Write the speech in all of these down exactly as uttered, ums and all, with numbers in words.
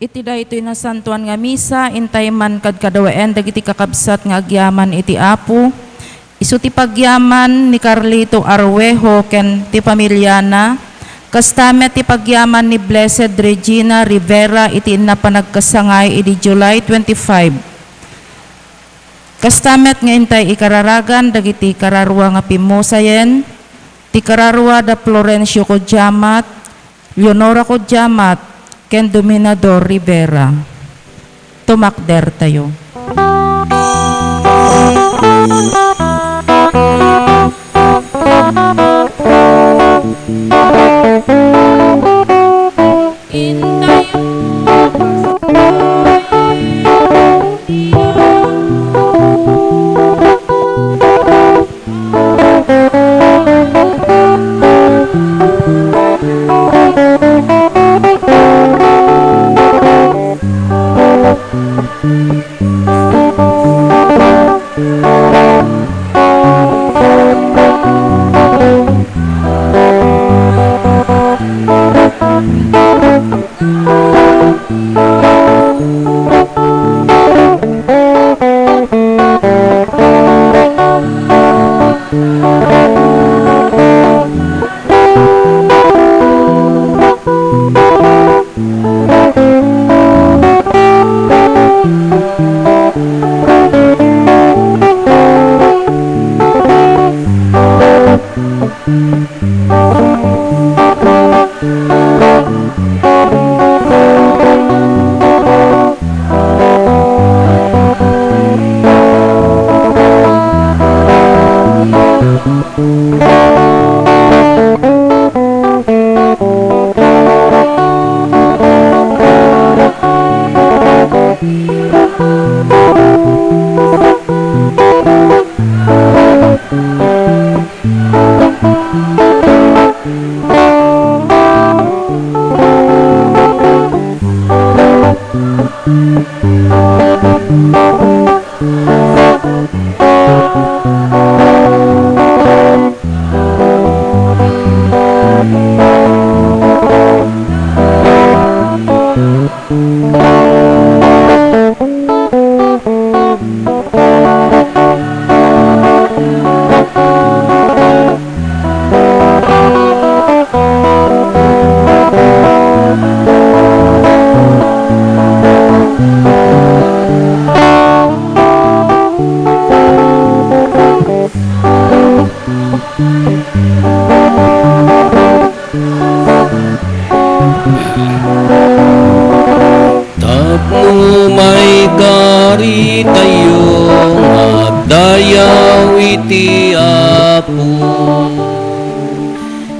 Iti daytoy nasantoan nga misa, intay man kadkadawaen dagiti kakabsat nga agyaman iti Apo. Isu ti pagyaman ni Carlito Arwejo ken ti pamiliana. Kasta met ti pagyaman ni Blessed Regina Rivera iti inna panagkasangay idi July twenty-five. Kasta met nga intay ikararagan dagiti kararua nga pimmusayen, ti kararua da Florencio Codiamat, Leonora Codiamat, ken Dominador Rivera. Tumakdertayo. Tapno maikaritayo nga agdayaw iti Apo.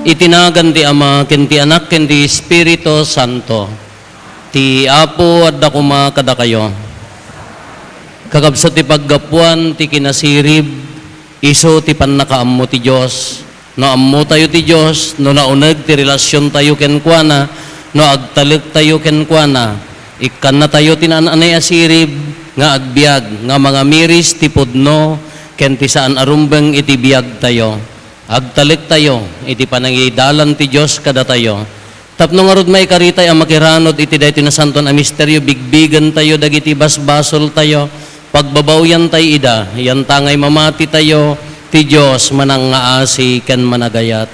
Iti nagan ti Ama, ken ti Anak, ken ti Espiritu Santo. Ti Apo adda koma kadakayo. Kakabsat ti paggapuan ti kinasirib, isu ti pannakaammo ti Dios. No ammotayo ti Dios, no nauneg ti relasiontayo kenkuana, no agtalektayo kenkuana, ikkannatayo ti naan-anay a sirib nga agbiag nga mangamiris ti pudno ken ti saan a rumbeng iti biagtayo. Agtalektayo iti panangidalan ti Dios kadatayo. Tapno ngarud maikaritay a makiranud iti daytoy nasantoan a misterio, bigbigentayo dagiti basbasoltayo, pagbabaoyantay ida, yantangay mamatitayo, ti Dios manangngaasi ken managayat.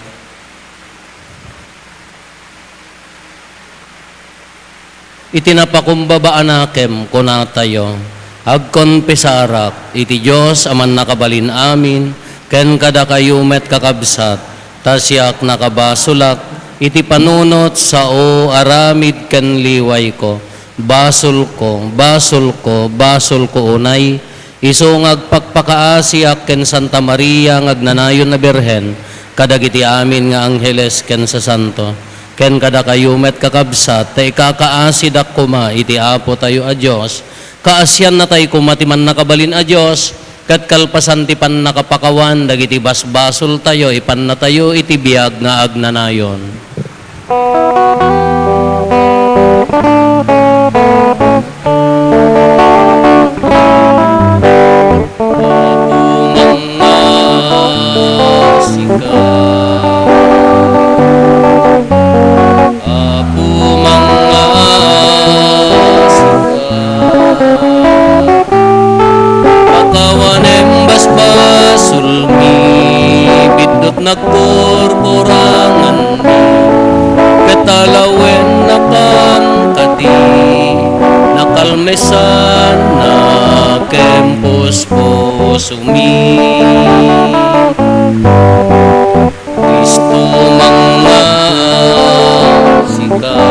Iti napakumbaba a nakem, kunatayo, agkonfesarak iti Dios a Mannakabalin-amin, ken kadakayo met, kakabsat, ta siak nakabasolak iti panunot, sao, aramid, ken liwayko. Basolko, basolko, basolko unay, isu nga agpakpakaasiak ken Santa Maria nga agnanayon a Birhen, kadagiti amin nga angheles ken sasanto, ken kadakayo met, kakabsat, ta ikakaasidak koma iti Apotayo a Dios. Kaasiannatay koma ti Mannakabalin a Dios, ket kalpasan ti pannakapakawan dagiti basbasoltayo, ipannatayo iti biag nga agnanayon. Apo, mangngaasika. Apo, mangngaasika. pusumi. Kristo, mangngasi ka.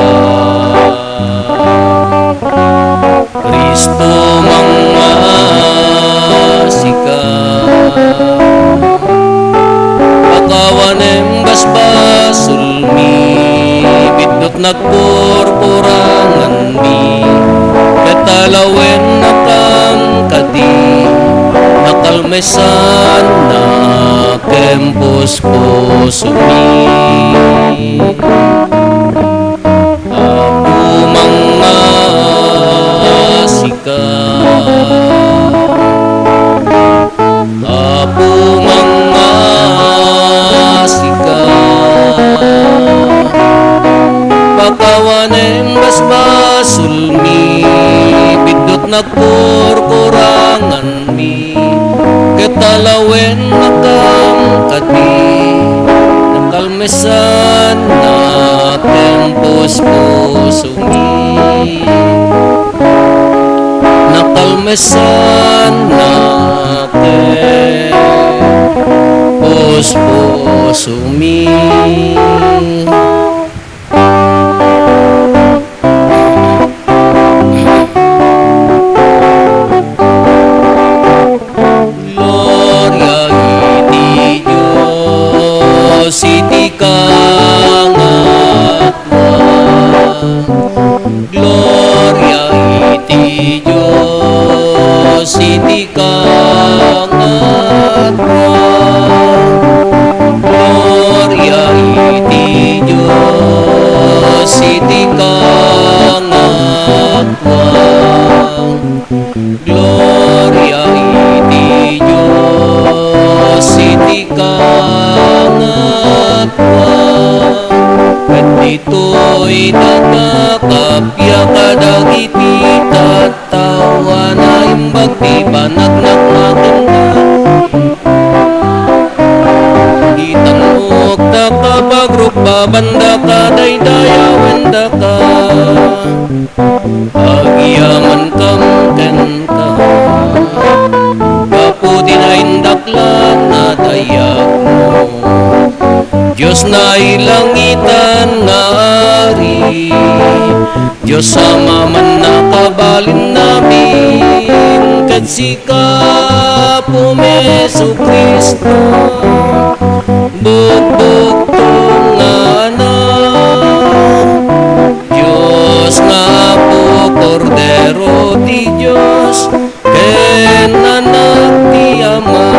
Kristo, mangngasi ka. Pakawanem basbasolmi, biddut nagkurkuranganmi, ket alawennakam kadi, nakalmesannak ken puspusomi. Apo, mangngasi ka. Apo, mangngasi ka. Pakawanem basbasolmi, biddut nagkurkurangan mi, ket alawennakam kadi, nakalmesannak ken puspusomi. Nakalmesannak ken puspusomi. Gloria iti Dios iti kangatwa. Gloria iti Dios iti kangatwa. Gloria iti Dios iti kangatwa. Gloria iti Dios iti kangatwa. Ket ditoy daga kappia kadagiti tattao a naimbag ti panagnak kenka. Itan-ok ta ka, pagrukbaban daka, daydayawen daka. Agyamankam kenka, gapu ti naindaklan a dayagmo. Dios nailangitan nga Ari, Dios Ama, mannakabalinnamin, ket sika, Apomi Jesu-Cristo, bugbugtong nga Anak, Dios nga Apo, Kordero ti Dios, ken Anak ti Ama.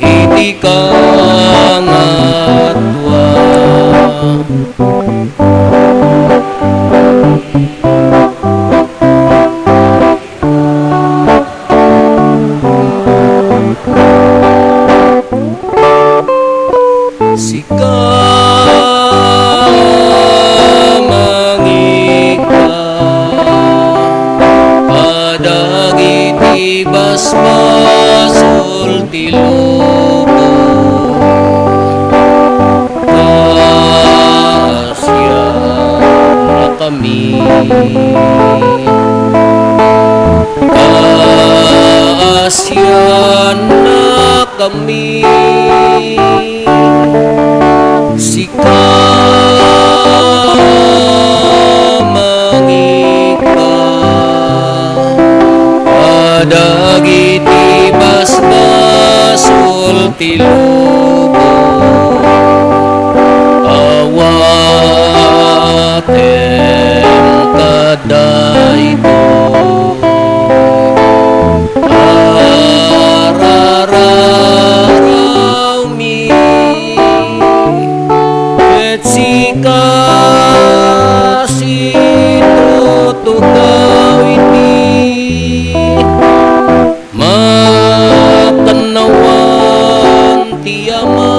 Iti kangatwa. Sika, mangika kadagiti basbasol ti lubong. Kaasiannakami. Kaasiannakami. Sika, mangika kadagiti basbasol ti lubong. Awatem kadaytoy. Arararawmi, ket sika situtugaw iti makannawan ti Ama.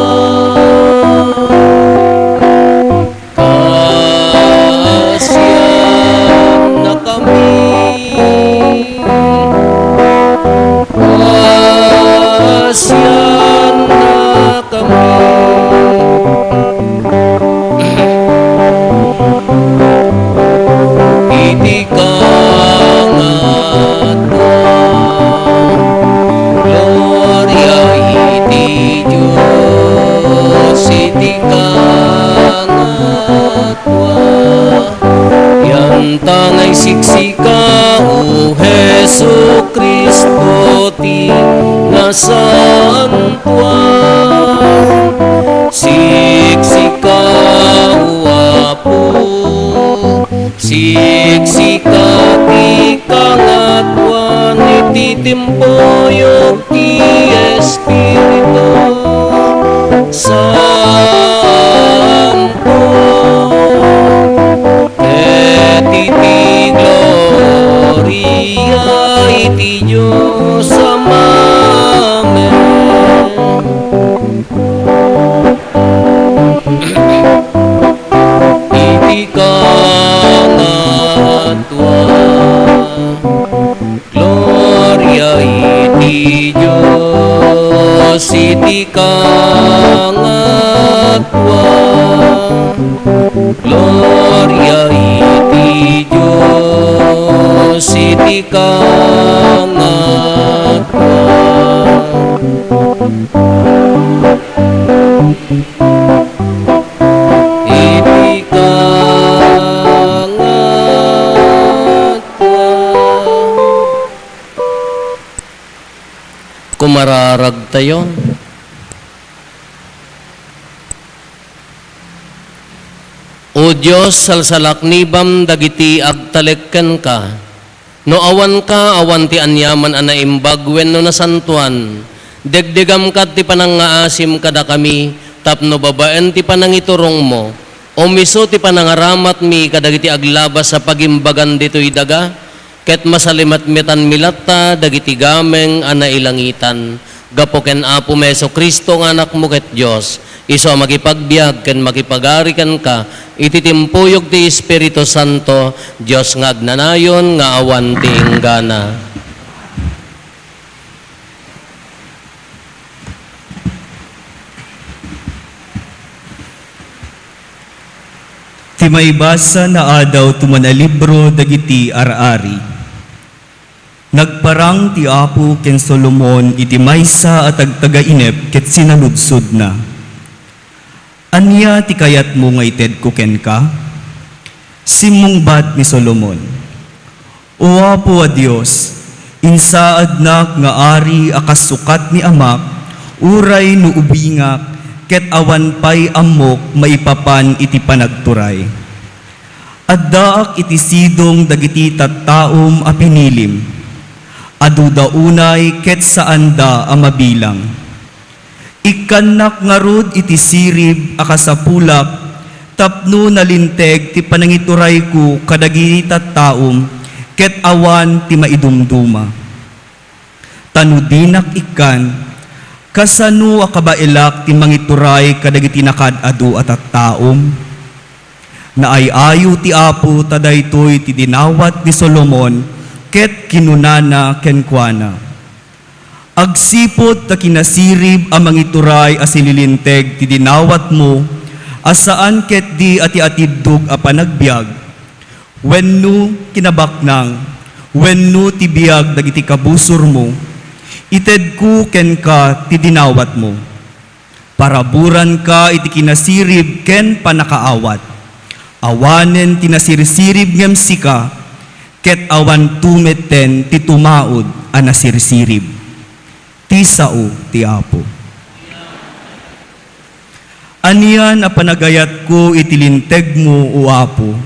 Kaasiannakami. Kaasiannakami. Iti Santuan, siksika, O Apo, siksika ti kangatuan iti timpuyog ti Espiritu Santo. Ket iti gloria iti Dios Ama. Amen. Iti kangatuan. Gloria iti Dios iti kangatuan. Gloria iti Dios iti kangatuan. Iti kangatuan. Kumararagtayo. O Dios, salsalaknibam dagiti agtalek kenka. No awanka, awan ti aniaman a naimbag wenno nasantuan. Degdegamka ti panangngaasim kadakami tapno babaen ti panangiturongmo, umiso ti panangaramatmi kadagiti aglabas a pagimbagan ditoy daga, ket masalimetmetanmi latta dagiti gameng a nailangitan. Gapu ken Apomi Jesu-Cristo nga Anakmo ket Dios, isu a makipagbiag ken makipagari kenka iti timpuyog ti Espiritu Santo, Dios nga agnanayon nga awan ti inggana. Ti maibasa nga adaw ti manalibro dagiti ar-ari. Nagparang ti Apo ken Solomon iti maysa a tagtagainep ket sinaludsodna, "Ania ti kayatmo nga itedko kenka?" Simmungbat ni Solomon, "O Apo a Dios, insaadnak nga ari a kas sukat ni amak, uray no ubingak, ket awan pay ammok maipapan iti panagturay. Addaak iti sidong dagiti tattaom a pinilim. Aduda unay ket saanda a mabilang. Ikkannak ngarud iti sirib a kasapulak tapno nalinteg ti panangiturayko kadagiti tattaom ket awan ti maidumduma. Ta no dinak ikkan, kasano a kabaelak ti mangituray kadagiti nakaad-adu a tattaom?" Naay-ayo ti Apo ta daytoy ti dinawat ni Solomon, ket kinunana kenkuana, "Agsipud ta kinasirib a mangituray a sililinteg ti dinawatmo, a saan ketdi a ti atiddog a panagbiag, wenno kinabaknang, wenno ti biag dagiti kabusormo, itedko kenka ti dinawatmo. Paraburanka iti kinasirib ken pannakaawat. Awanen ti nasirsirib ngem sika, ket awanto metten ti tumaud a nasirsirib." Ti sao ti Apo. Anian a panagayatko iti lintegmo, O Apo?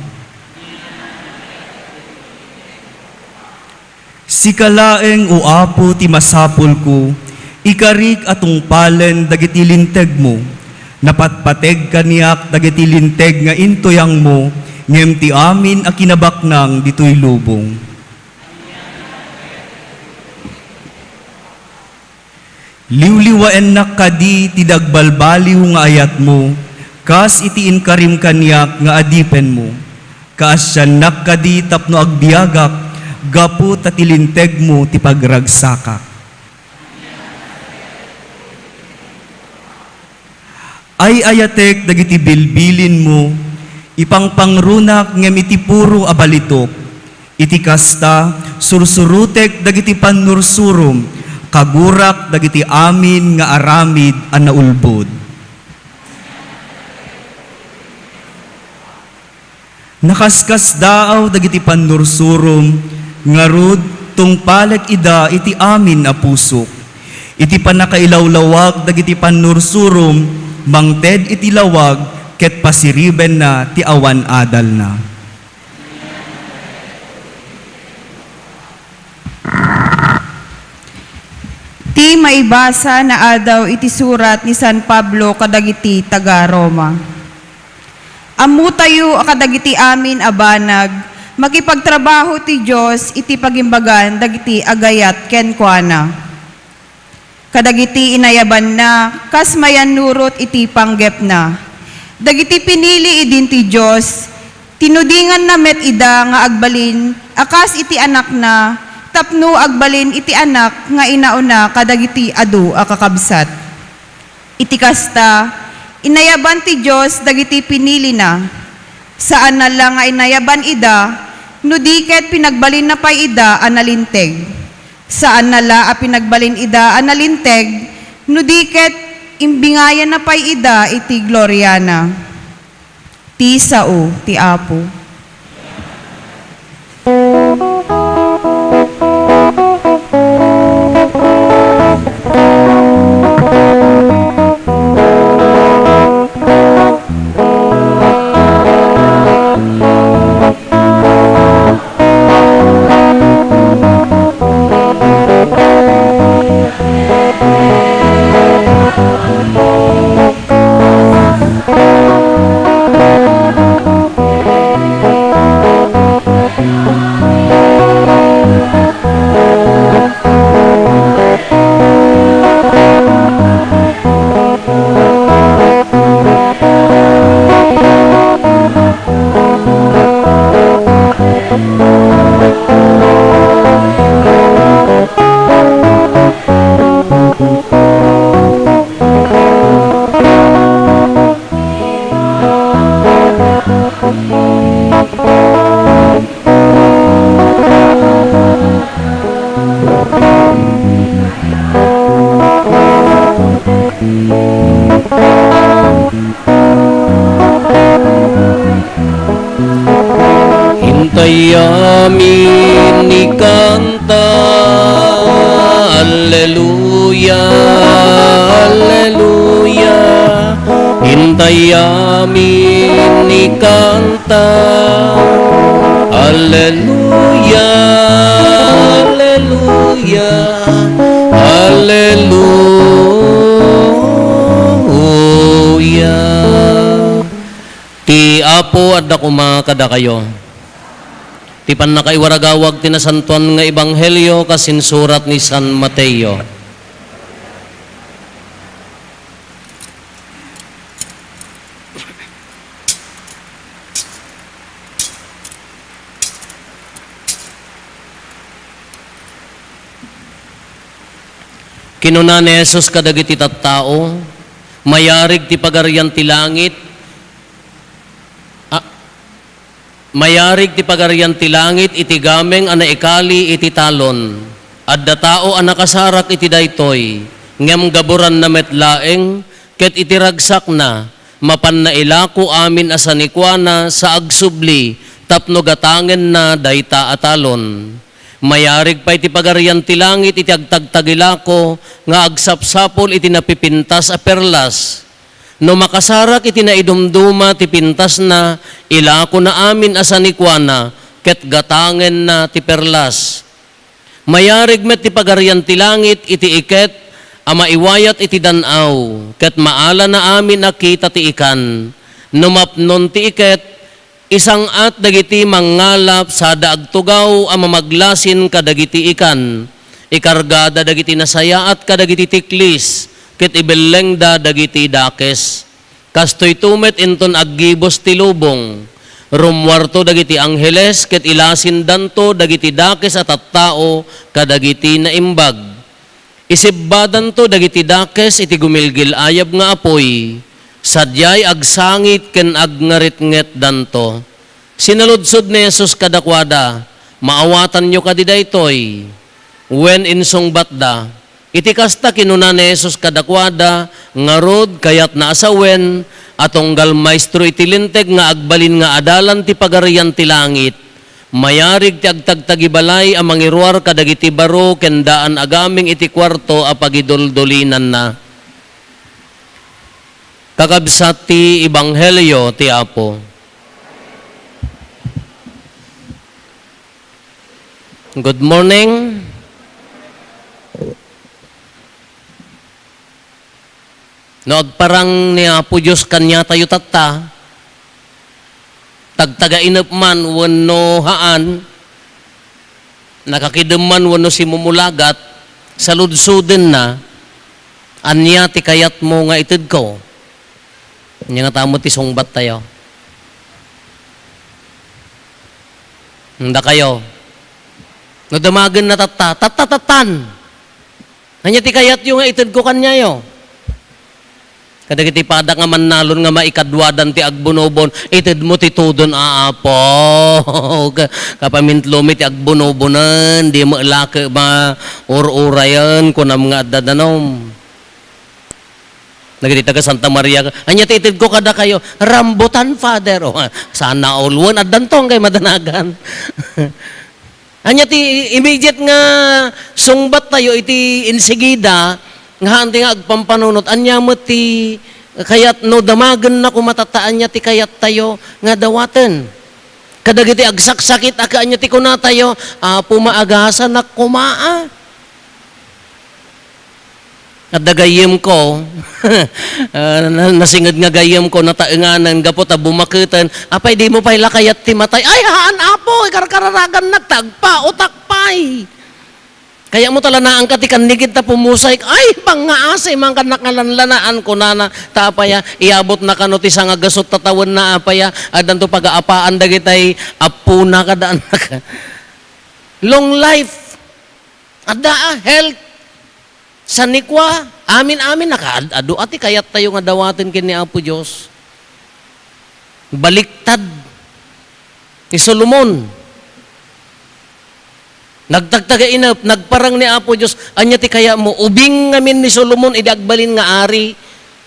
Sika laeng, O Apo, ti masapulko, ikarik a tungpalen dagiti lintegmo. Napatpateg kaniak dagiti linteg nga intuyangmo, ngem ti amin a kinabaknang ditoy lubong. Liwliwaennak kadi ti dagbalbaliw nga ayatmo, kas iti inkarim kaniak nga adipenmo. Kaasiannak kadi tapno agbiagak, gapu ta ti lintegmo ti pagragsakak. Ay-ayatek dagiti bilbilinmo, ipangpangrunak ngem iti puro a balitok. Iti kasta, sursurotek dagiti pannursurom, kagurak dagiti amin nga aramid a naulbod. Nakaskasdaaw dagiti pannursurom, ngarud, tungpalek ida iti amin a pusok. Iti pannakailawlawag dagiti pannursurom, mangted iti lawag ket pasiribenna ti awan adalna. Ti maibasa naadaw iti surat ni San Pablo kadagiti taga-Roma. Ammotayo a kadagiti amin a banag, makipagtrabaho ti Dios iti pagimbagan dagiti agayat kenkuana. Kadagiti inayabanna, kas mayannurot iti panggepna. Dagiti pinili idin ti Dios, tinudinganna met ida nga agbalin a kas iti Anakna, tapno agbalin iti Anak nga inauna kadagiti adu a kakabsat. Iti kasta, inayaban ti Dios dagiti pinilina. Saanna la nga inayaban ida, no di ket pinagbalinna pay ida a nalinteg. Saanna la a pinagbalin ida a nalinteg, no di ket imbingayanna pay ida iti gloriana. Ti sao ti Apo. Intay amin ni kanta, alleluia, alleluia. Intay amin ni kanta, alleluia, alleluia, alleluia. Ti Apo adda koma kadakayo. Ti pannakaiwaragawag ti nasantoan nga ebanghelio kas insurat ni San Mateo. Kinuna ni Jesus kadagiti tattao, "Mayarig ti Pagarian ti Langit, a, mayarig ti Pagarian ti Langit iti gameng a naikali iti talon. Adda tao a nakasarak iti daytoy, ngem gaburanna met laeng, ket iti ragsakna, mapanna ilako amin a sanikuana sa agsubli tapno gatangenna dayta a talon. Mayarig pay ti Pagarian ti Langit iti agtagtagilako nga agsapsapul iti napipintas a perlas. No makasarak iti naidumduma ti pintasna, ilakona amin a sanikuana, ket gatangenna ti perlas. Mayarig met ti Pagarian ti Langit iti iket a maiwayat iti dan-aw, ket maalana amin a kita ti ikan. No mapnon ti iket, isang-at dagiti mangngalap sada agtugaw a mamaglasin kadagiti ikan. Ikargada dagiti nasayaat kadagiti tiklis, ket ibellengda dagiti dakes. Kastoyto met inton aggibus ti lubong. Rummuarto dagiti angheles ket ilasindanto dagiti dakes a tattao kadagiti naimbag. Isibbadanto dagiti dakes iti gumilgil-ayab nga apuy, sadiay agsangit ken agngaritngetdanto. Sinaludsod ni Jesus kadakuada, "Maawatanyo kadi daytoy?" Wen, insungbatda. Iti kasta, kinuna ni Jesus kadakuada, "Ngarud, kayatna a sawen a tunggal maestro iti Linteg nga agbalin nga adalan ti Pagarian ti Langit, Mayarig ti agtagtagibalay a mangiruar kadagiti baro ken daan agaming iti kuarto a pagiduldulinanna. Kakabsat ti Ebanghelio ti Apo. Good morning. No agparang ni Apo Dios kaniatayo tatta, tagtagainep man wenno haan, nakakidem man wenno simumulagat, saludsodna, "Ania ti kayatmo nga itedko?" Ania nga tamo ti sungbattayo. Dakayo, no damagenna tatta, tatta, tattan. Ania ti kayatyo nga itedko kaniayo? Kadagiti padak nga mannalon nga maikadwadan ti agbunobon, "Itedmo ti tudon, a Apo." Ka-, kapamintlomi ti agbunobonen, di met la ket maur-urayen, kunam nga adda danum. Dagiti taga Santa Maria, "Ania ti itedko kadakayo?" "Rambutan, Father." O, sana all. Wen, addanto ngay madanagan. Ania ti immediate nga sungbattayo iti insigida nga haan ti nga agpampanunot? Ania met ti kayat no damagenna koma tatta, ania ti kayattayo nga dawaten? Kadagiti agsaksakit a, ania ti kunatayo? "Apo, maagasanak koma, a." Adda gayyemko, ah, na-, nasinged nga gayyemko, nataenganen gapu ta bumaketen. "Apay, dimo pay la kayat ti matay?" "Ay, haan, Apo, ikarkararagannak, tagpa, utak pay." Kayatmo ta lanaanka ti kannigid ta pumusayka. "Ay, pangngaasi, mangkannak nga lanlanaan," kunana. Ta apaya, iyabutna kano ti sangagasut ta tawenna apaya, addanto pagaapaan dagitay appona kada anak. Long life. Adda a health. Sanikua, amin-amin, nakaad-adu a ti kayattayo nga dawaten ken ni Apo Dios. Baliktad ni Solomon. Nagtagtagainep, nagparang ni Apo Dios, "Ania ti kayatmo?" Ubing ngamin ni Solomon idi agbalin nga ari.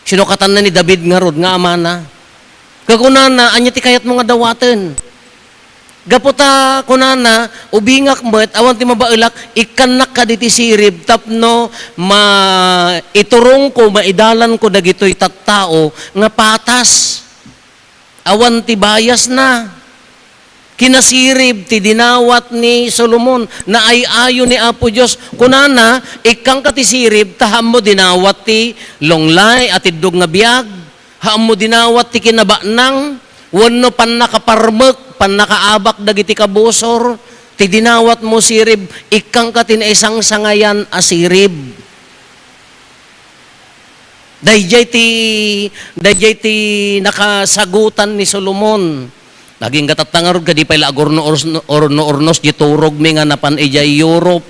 Sinukatanna ni David ngarud nga amana. Kakunana, "Ania ti kayatmo nga dawaten?" Gapu ta kunana, "Ubingak met, awan ti mabaelak, ikkannak kaditi sirib tapno maiturongko, maidalanko dagitoy tattao nga patas. Awan ti bayasna." Kinasirib ti dinawat ni Solomon, naay-ayo ni Apo Dios. Kunana, "Ikkanka ti sirib, ta haanmo dinawat ti long life, atiddog nga biag." Haanmo dinawat ti kinabanang wenno pannakaparmek, pannakaabak dagiti kabusor, ti dinawatmo sirib, ikkanka ti naisangsangayan a sirib. Daydiay ti, daydiay ti nakasagutan ni Solomon. Nagingga tatta ngarud, kadi pay la agurno-, urno-, urno-urnos di turogmi nga napan idiay Europe.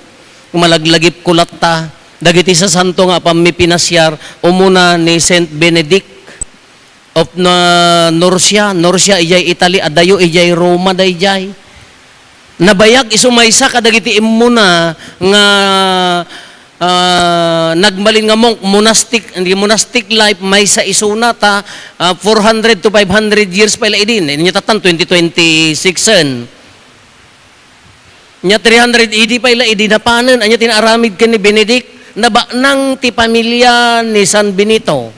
Malaglagipko latta. Dagiti sasanto nga apanmi pinasiar, umuna ni Saint Benedict of na-, Nursia, Nursia idiay Italy, adayo idiay Roma daydiay. Nabayag isu maysa kadagiti immuna nga, ah, nagbalin nga monk, monastic, hindi, monastic life, maysa isuna ta, ah, four hundred to five hundred years pay la idi. Nia tattan, twenty twenty-six en. Nia three hundred A D pay la idi napanen. Ania ti naaramid ken ni Benedict? Nabanang ti pamilia ni San Benito.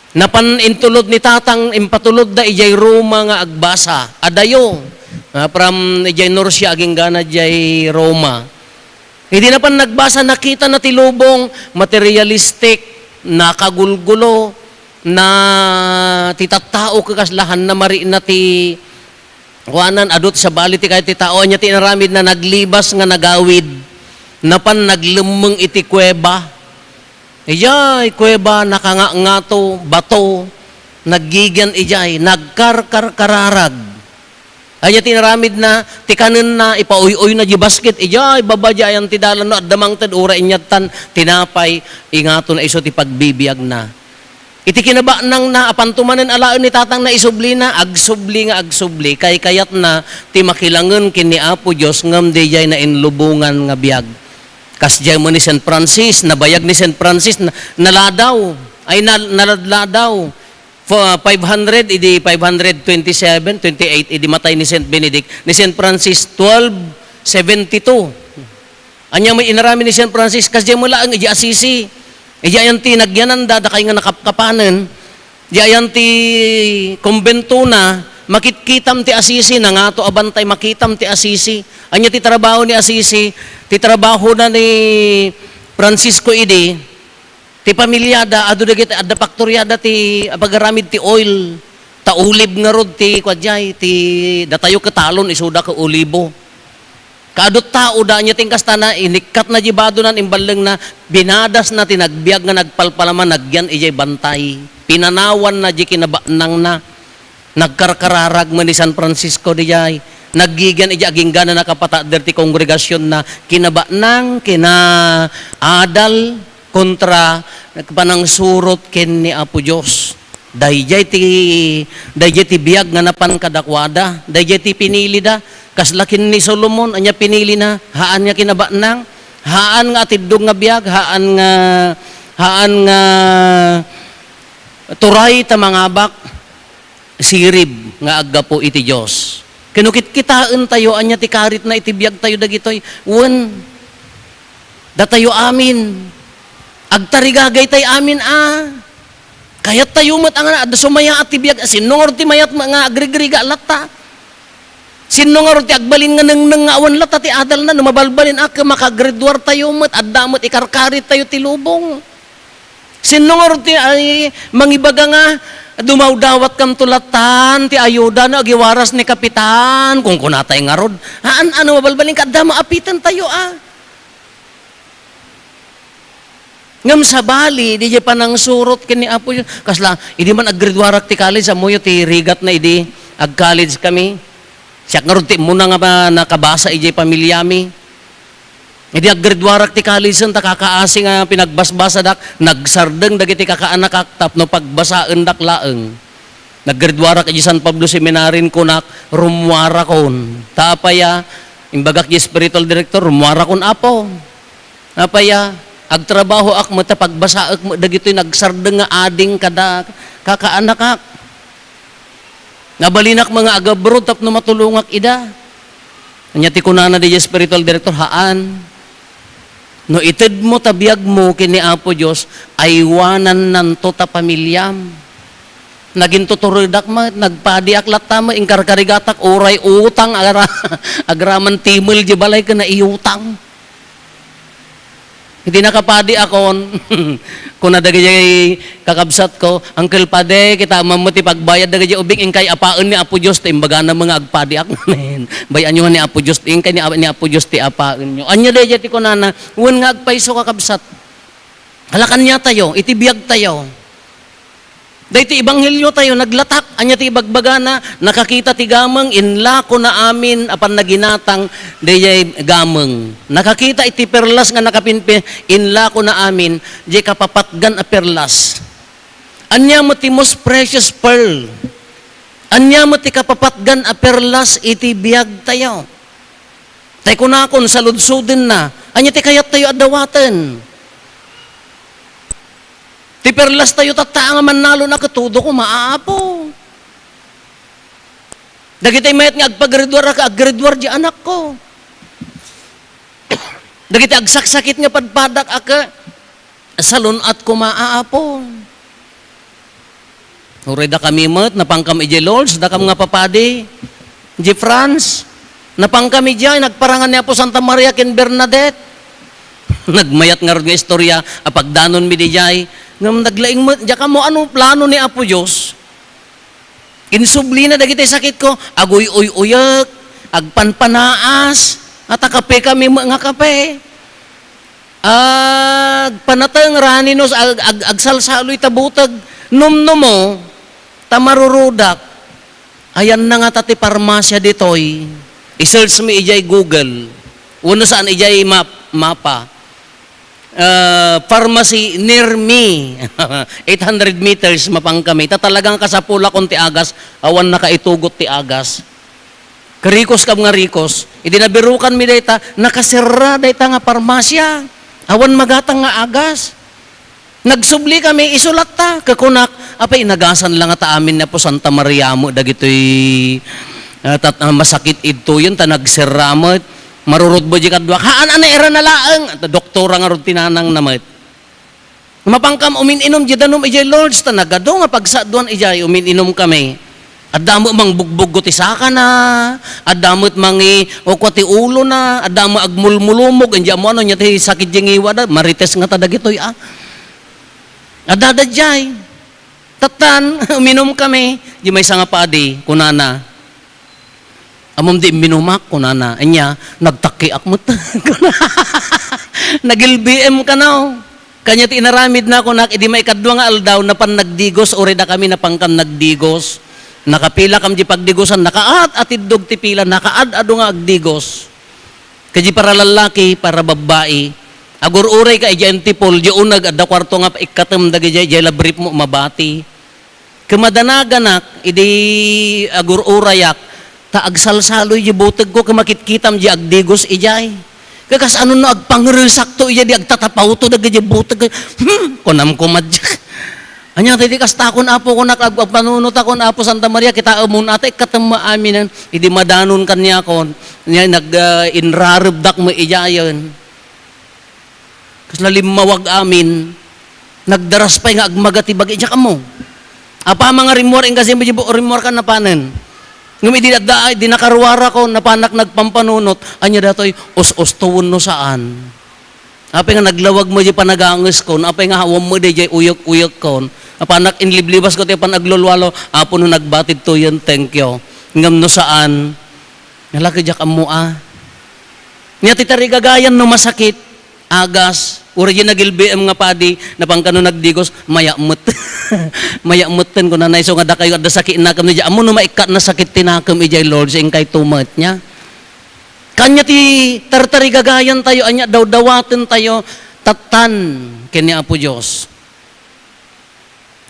Napan intulod ni tatang, impatulodda idiay Roma nga agbasa. Adayo, ah, from idiay Nursia, aginggana idiay Roma. Idi napan nagbasa, nakitana ti lubong, materialistic, nakagulgulo, na ti tattao ket kasla haan na marikna ti kuanan, adu ti sabali ti kayat ti tao. Ania ti inaramidna? Naglibas nga nagawid. Napan naglemmeng iti kuweba. Idiay kuweba, nakangangato, bato, naggigian idiay, nagkarkarkararag. Ania ti inaramidna? Ti kanenna, ipauy-uyna di basket, idiay baba diay ayan ti dalan, no adda mangted, uray inyattan, tinapay, ingatona isu ti pagbibiagna. Iti kinabanangna, apanto manen alaen ni tatangna, isublina, agsubli nga agsubli, kaykayatna ti makilangen ken ni Apo Dios ngem daydiay nainlubongan nga biag. Kasdiay met ni Saint Francis, nabayag ni Saint Francis, na-, naladaw, ay, na-, naladladaw. Fa-, five hundred, idi five hundred twenty-seven, twenty-eight, idi matay ni Saint Benedict, ni Saint Francis, twelve seventy-two. Ania met inaramid ni Saint Francis, kasdiay met laeng idi Assisi. Idi ayan ti nagyananda, dakay nga nakapkapanen. Idi ayan ti kumbentona, makitkitam ti Assisi, nangato a bantay, makitam ti Assisi. Ania ti trabaho ni Assisi? Ti trabahona ni Francisco idi, ti pamiliada, adu dagiti adda faktoriada ti apagaramid ti oil. Ta olive ngarud ti kuadiay, ti datayo ket talon, isuda ket olibo. Kaadu ti taoda, ania ti inkastana, inikkatna di badonan, imballengna, binadasna ti nagbiag nga nagpalpalama, nagyan idiay bantay. Pinanawanna di kinabanangna. Nagkarkararag met ni San Francisco diay. Naggigian idiay aginggana nakapatader ti kongregasionna. Kinabanang, kinaadal, kontra, panangsurot ken ni Apo Dios. Daydiay ti, daydiay ti biag nga napan kadakuada. Daydiay ti pinilida. Kasla ken ni Solomon, ania pinilina? Haan nga kinabanang. Haan nga atiddog nga biag. Haan nga, haan nga turay ta mangabak. Sirib nga aggapu iti Dios. Ken no kitkitaentayo, ania ti karitna iti biagtayo dagitoy? Wen, datayo amin. Agtarigagaytay amin a. Kayattayo met a nga adda sumayaat ti biag. Sinno ngarud ti mayat nga agrigriga latta? Sinno ngarud ti agbalin nga nengneng nga awan latta ti adalna? No mabalbalin a, ket makagraduartayo met, adda met ikarkarit tayo ti lubong. Sinno ngarud ti ay mangibaga nga dumawdawatkanto lattan ti ayuda no agiwaras ni Kapitan? Kunkunatay ngarud, haan, ano, mabalbalin ka, adda maapitentayo a. Ngem sabali, diay panangsurot ken ni Apo Dios. Kasla, idi man aggraduarak ti college, ammoyo ti rigatna idi ag-college kami. Siak ngarud ti immuna nga ba-, nakabasa idiay pamiliami. Idi aggraduarak ti college, ta kakaasi nga pinagbasbasadak, nagsardeng dagiti kakaanakak tapno pagbasaendak laeng. Naggraduarak idiay San Pablo Seminary, kunak, "Rummuarakon." Ta apay a, imbagak idiay spiritual director, "Rummuarakon, Apo." Apay a, agtrabahoak met ta pagbasaek met dagitoy nagsardeng nga ading kada kakaanakak. Nabalinak nga ag-abroad tapno matulongak ida. Ania ti kunana diay spiritual director, "Haan. No itedmo ta biagmo ken ni Apo Dios, aywanannanto ta pamiliam." Nagintuturedak met, nagpadiak latta met, inkarkarigatak, uray utang, agra-, agraman timel di balay ken naiutang. Iti nakapadiakon, kuna dagiti kakabsatko, "Uncle Padi, kitaem met ti pagbayad dagiti ubing, inkay apaen ni Apo Dios," ta imbagana met nga agpadiak. Bay-anyo nga ni Apo Dios, inkay ni, ni Apo Dios ti apaenyo. Ania daydiay ti kunana, wen nga agpayso, kakabsat. Ala, kaniatayo, iti biagtayo. Daytoy ebangheliotayo, naglatak. Ania ti ibagbagana? Nakakita ti gameng, inlakona amin a pannaginatang daydiay gameng. Nakakita iti perlas nga nakapinpin, inlakona amin, diay kapapatgan a perlas. Ania met ti most precious pearl? Ania met ti kapapatgan a perlas iti biagtayo? Tay kunakon, saludsodenna, ania ti kayattayo a dawaten? Ti perlastayo tatta nga mannalon a ket todo koma, Apo. Dagiti mayat nga agpagraduar a, aggraduar di anakko. Dagiti agsaksakit nga padpadak a ket salun-at koma, Apo. Uray dakami met, napangkam idiay Lourdes, dakam nga papadi. Idiay France, napangkami idiay, nagparangan ni Apo Santa Maria ken Bernadette. Nagmayat ngarud nga istorya a pagdanonmi idiay. Ngem naglaing met, diak ammo ano plano ni Apo Dios. Insublina dagiti sakitko, aguy-uy-uyek, agpanpanaas, at akapekami met nga kape. Agpanateng, raninos, ag-, ag-, agsalsaloy ta buteg. Numnumo, ta marurudak. Ayanna ngata ti parmasia ditoy. I-search mi idiay Google. Wenno saan, idiay map-, mapa. Ah, pharmacy near me. Eight hundred meters, mapangkami. Ta talagang kasapulakon ti agas, awan nakaitugot ti agas. Karikos kam nga rikos. Idi nabirukanmi dayta, nakaserra dayta nga parmasia. Awan magatang nga agas. Nagsubli kami, isu latta, kakunak, Apay, inagasan la nga ta amin ni Apo Santa Maria met dagitoy, ah, tat-, ah, masakit idtoyen ta nagserra met. Marurutbo di kaduak. Haan, ana, irana laeng. Doktora ngarud ti nanangna met. Mapankam umin-inum di danum idiay Lourdes, ta nagadu nga pagsaduan idiay, umin-inum kami. Adda met mangbugbuggo ti sakana, adda met mangi-, ukwa ti ulona, adda met agmulmulumog, indi ammo ania ti sakit di ngiwada, marites ngata dagitoy, a. Adda daydiay. Tattan, uminum kami. Di maysa nga padi, kunana, "Ammom di imminumak?" kunana. Ania, "Nagtakkiak met." Nagilbiim kano. Kanya ti inaramidna, kunak, idi maikadua nga aldaw, napan nagdigos, uray dakami napankam nagdigos. Nakapilakam di pagdigosan, nakaat-atiddog ti pila, nakaad-adu nga agdigos. Kadi para lallaki, para babbai. Agur-urayka idiay Antipolo, di uneg, adda kuarto nga ikkatem dagidiay, idiay labripmo, mabati. Ket madanaganak, idi agur-urayak, ta agsalsaloy di butegko, ket makitkitam di agdigos idiay. Ket kasano no agpangresakto idiay, di agtatapawto dagidiay buteg. Hmm, kunam koma diak. Ania, ti, ti kastakon, Apo, kunak, ag-, agpanunotakon, Apo Santa Maria, kitaem unay, ikkatem aminen. Idi madanon kaniakon, nia nag, ah, inrarebdak met idiayen. Kasla limmawag amin, nagdaras pay nga agmaga ti bagi, diak ammo. Apama nga rimmuar, inkasi met di bu-, rimmuar ka napanen. Ngem idi adda, idi nakaruarakon, napanak nagpampanunot, ania datoy, us-ustoen no saan. Apay nga naglawag met di panagangeskon, apay nga awan met daydiay uyek-uyekkon. Napanak inliblibasko ti panaglulualo, Apo, no nagbatidtoyen, thank you. Ngem no saan, nalaki diak ammo a. Nia ti tarigagayan no masakit, agas, uray di nagilbiim nga padi, napan kano nagdigos, mayat met. Mayat metten, kunana, isu nga dakayo adda sakit nakem, di ammo no maikkat na sakit ti nakem idiay Lourdes, inkay tumet, nia. Kanya ti tartarigagayan tayo, ania dawdawaten tayo, tattan, ken ni Apo Dios.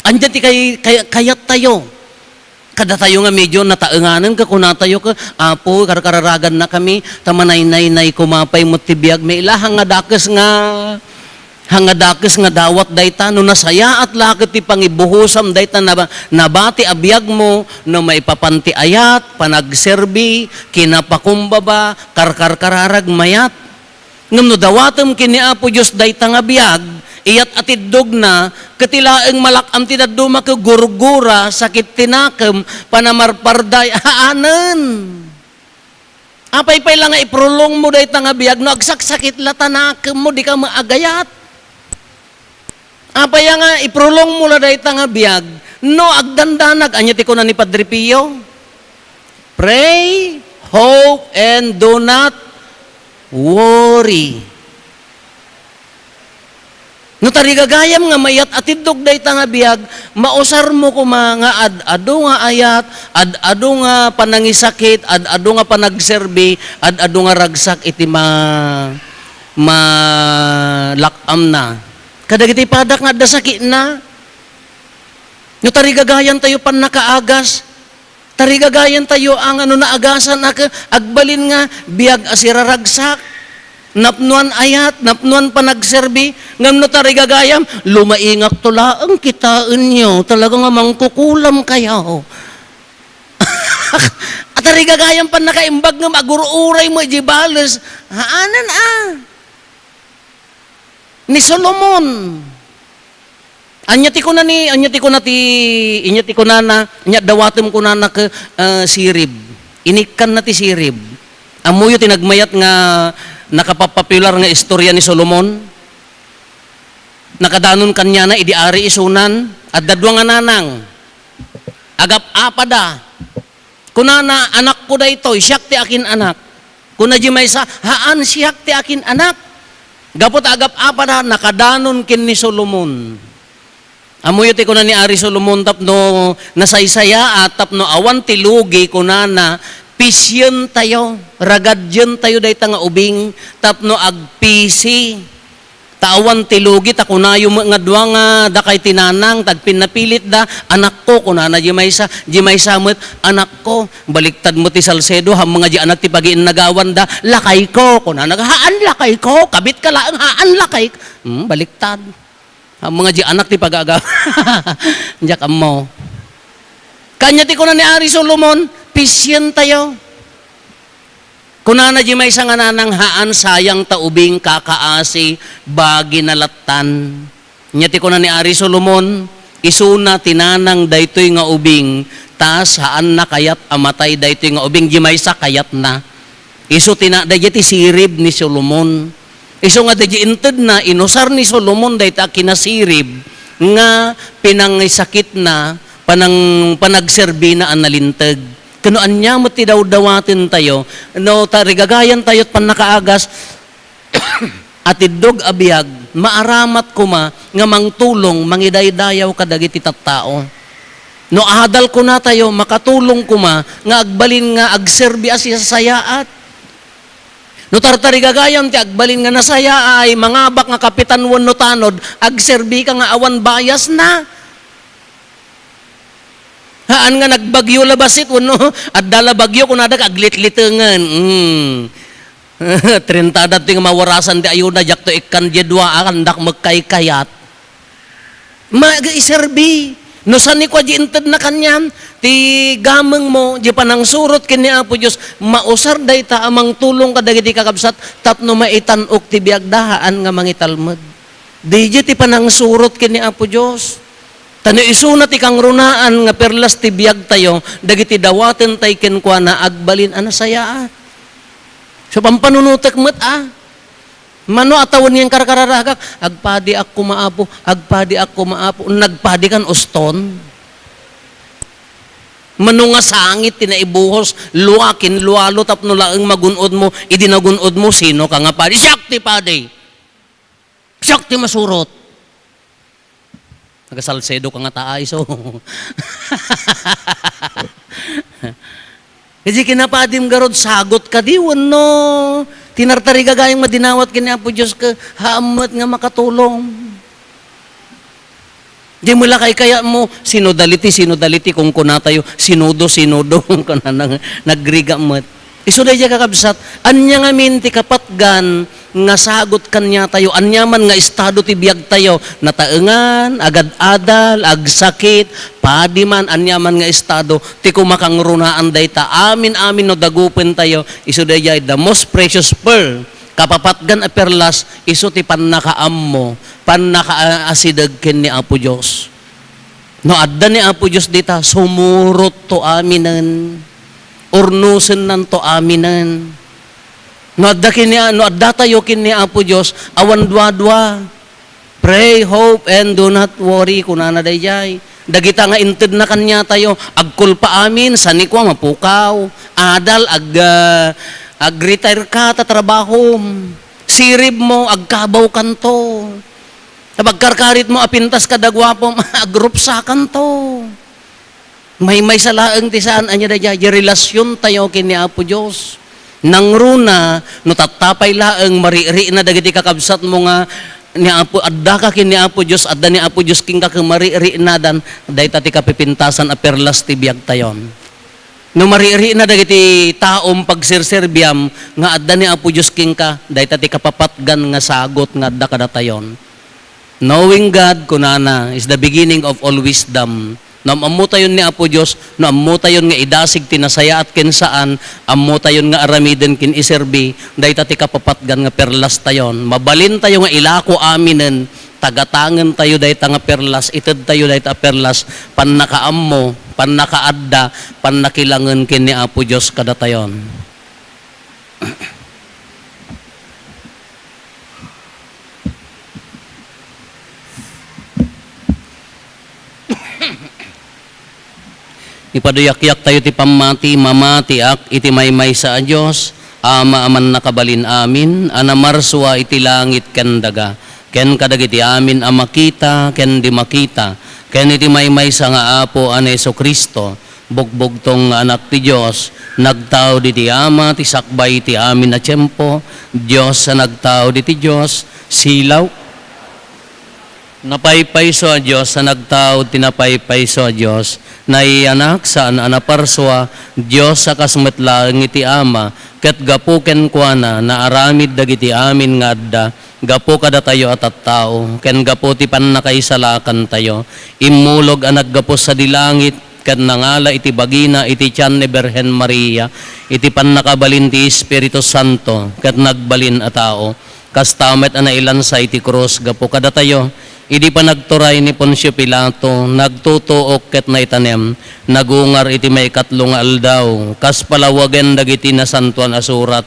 Ania ti kay-, kay-, kayat tayo? Kadatayo nga medyo nataenganen, kakunatayo, ka, "Apo, karkararaganna kami, ta manaynaynay koma pay met ti biag." Mailahang nga dakes nga, hanga dakes nga dawat dayta, no nasayaat la ket ti pangibuhosam dayta naba-, nabati a biagmo, no maipapan ti ayat, panagserbi, kinapakumbaba, karkarkararag, mayat. Ngem no dawatem ken ni Apo Dios dayta nga biag, iyat a tiddogna, ket ti laeng malak-am ti dadduma ket gurgura, sakit ti nakem, panamarparday, haanen. Apay pay la nga iprolongmo dayta nga biag, no agsaksakit la ta nakemmo, dika met agayat. Apay nga iprolongmo la dayta nga biag, no agdandanag, ania ti kuna ni Padre Pio? "Pray, hope, and do not worry." No tarigagayam nga mayat a tiddog dayta nga biag, mausarmo koma nga ad-adu nga ayat, ad-adu nga panangisakit, ad-adu nga panagserbi, ad-adu nga ragsak iti ma-, malak-amna. Kadagiti padak nga adda sakitna. No tarigagayan tayo pannakaagas, tarigagayan tayo a nga no naagasan a ke-, agbalin nga biag a siraragsak, napnoan ayat, napnoan panagserbi, ngem no tarigagayam, lumaingakto laeng kitaenyo, talaga nga mangkukulam kayo. A tarigagayam pannakaimbag ngem agur-uray mo iti bales, haanen a. Ni Solomon. Ania ti kuna ni, ania ti kuna ti, ania ti kunana, ania dawatem kunana ke, ah, sirib. Inikkanna ti sirib. Ammoyo ti nagmayat nga nakapapopular nga istorya ni Solomon? Nakadanon kaniana idi ari isunan, adda dua nga nanang. Agap-apada. Kunana, "Anakko daytoy, siak ti akin-anak." Kuna di maysa, "Haan, siak ti akin-anak." Gapu ta agap-apada, nakadanon ken ni Solomon. Ammoyo ti kuna ni Ari Solomon tapno nasaysayaat, tapno awan ti lugi, kunana, "Pisien tayo, ragadien tayo dayta nga ubing, tapno agpisi." Ta awan ti lugi, ta kunayo met nga dua nga dakay ti nanang, ta agpinnapilitda, "Anakko," kunana di maysa, di maysa met, "Anakko." Baliktad met ti Salcedo, hammo nga di anak ti pagiinnagawanda, "Lakayko," kunana, "Haan, lakayko, kabitka laeng, haan, lakay." Hmm, baliktad. Ammom nga di anak ti pagaga. Diak ammo. Kanya ti kuna ni Ari Solomon, "Pasientayo." Kunana di maysa nga nanang, "Haan, sayang ta ubing, kakaasi, bagi na lattan." Nya ti kuna ni Ari Solomon, "Isuna ti nanang daytoy nga ubing, ta saanna kayat a matay daytoy nga ubing, di maysa kayatna." Isu ti na, daydiay ti sirib ni Solomon. Isu nga daydiay intedna, inusar ni Solomon dayta a kinasirib nga pinangisakitna, panang-, panagserbina a nalinteg. Ken no ania met ti dawdawatentayo, no tarigagayantayo ti pannakaagas, atiddog a biag, maaramat koma nga mangtulong, mangidaydayaw kadagiti tattao. No adal kunatayo, makatulong koma nga agbalin nga agserbi a sisasayaat. No tartarigagayam ti agbalin nga nasayaat, mangabak nga kapitan wenno tanod, agserbika nga awan biasna. Haan nga nagbagyo la bassit wenno adda la bagyo, kunada ka aglitlitengen. Mm. Trenta daytoy nga mawarasan ti ayuna, diakto ikkan diay dua, a, kandak magkaykayat. Mag-iserbi. No saan ni kua di intedna kaniam, ti gamengmo, di panangsurot ken ni Apo Dios, mausar dayta a mangtulong kadagiti kakabsat tapno maitan-ok ti biagda, haan nga mangitalmed. Daydiay ti panangsurot ken ni Apo Dios. Ta no isuna ti kangrunaan nga perlas ti biagtayo, dagiti dawatentay kenkuana agbalin a nasayaat. So, pampanunotek met, a. Mano a tawen nga inkarkararagak, "Agpadiak koma, Apo, agpadiak koma, Apo." Nagpadikan uston? Mano nga sangit ti naibuhos, lua ken lualo tapno laeng magun-odmo, idi nagun-odmo, sinoka nga padi? Siak ti padi! Siak ti masurot! Nagasalsedo ka nga taay, so. Idi kinapadim garud, sagot kadi wenno tinartarigagayam nga dinawat ken ni Apo Dios ket haan met nga makatulong. Di mo la kaykayatmo, sinodality, sinodality, kunkunatayo, sinodo, sinodo, kunana, nagrigat met. Isu daydiay, kakabsat, ania ngamin ti kapatgan nga sagot kaniatayo, aniaman nga estado ti biagtayo, nataengan, agad-adal, agsakit, padi man, aniaman nga estado, ti kumakangrunaan dayta, amin-amin no dagupentayo, isu daydiay the most precious pearl, kapapatgan a perlas, isu ti pannakaammo, pannakaasideg ken ni Apo Dios. No adda ni Apo Dios dita, sumurotto aminen. Urnosennanto aminen. No adda ken ni, no addatayo ken ni Apo Dios, awan duadua. Pray, hope, and do not worry, kunana daydiay. Dagita nga intedna kaniatayo, agkulpa amin, saan ni kua, mapukaw. Adal, ag-, ah, ag-retire-ka ta trabahom. Siribmo, agkabawkanto. Pagkarkaritmo a pintas kada guapom, agrupsakanto. Maymaysa laeng ti saan, ania daydiay, di relasiontayo ken ni Apo Dios. Nangruna, no tatta pay laeng, marikna dagiti kakabsatmo nga ni Apo, addaka ken ni Apo Dios, adda ni Apo Dios kenka ket mariknadan, dayta ti kapipintasan a perlas ti biagtayon. No marikna dagiti taom pagserserbiam nga adda ni Apo Dios kenka, dayta ti kapapatgan nga sagot nga adda kadatayon. Knowing God, kunana, is the beginning of all wisdom. No am-ammotayon ni Apo Dios, no ammotayon nga idasig ti nasayaat ken saan, ammotayon nga aramiden ken iserbi, dayta ti kapapatgan nga perlastayon. Mabalintayo nga ilako aminen, tagatangentayo dayta nga perlas, itedtayo dayta a perlas, pannakaammo, pannakaadda, pannakilangen ken ni Apo Dios kadatayon. Ipaduyakyak tayo ti pammati, mamatiak iti maymaysa a Dios, Ama a mannakabalin amin, a namarsua iti langit ken daga, ken kadagiti amin a makita ken di makita, ken iti maymaysa nga Apo a ni Jesu-Cristo, bugbugtong nga Anak ti Dios, nagtaud iti Ama ti sakbay iti amin a tiempo, Dios a nagtaud iti Dios, silaw. Napaypayso a Dios a nagtaud ti napaypayso a Dios, naiyanak, saan a naparsua, Dios a kas met laeng iti Ama, ket gapu kenkuana, naaramid dagiti amin nga adda, Gapu kadatayo a tattao, ken gapu ti pannakaisalakantayo, immulog a naggapu sadi langit, ket nangala iti bagina iti tian ni Birhen Maria, iti pannakabalin ti Espiritu Santo, ket nagbalin a tao. Kasta met a nailansa iti krus gapu kadatayo. Idi panagturay ni Poncio Pilato, nagtutuok ket naitanem, nagungar iti maikatlo nga aldaw, kas palawagen dagiti Nasantoan a Surat.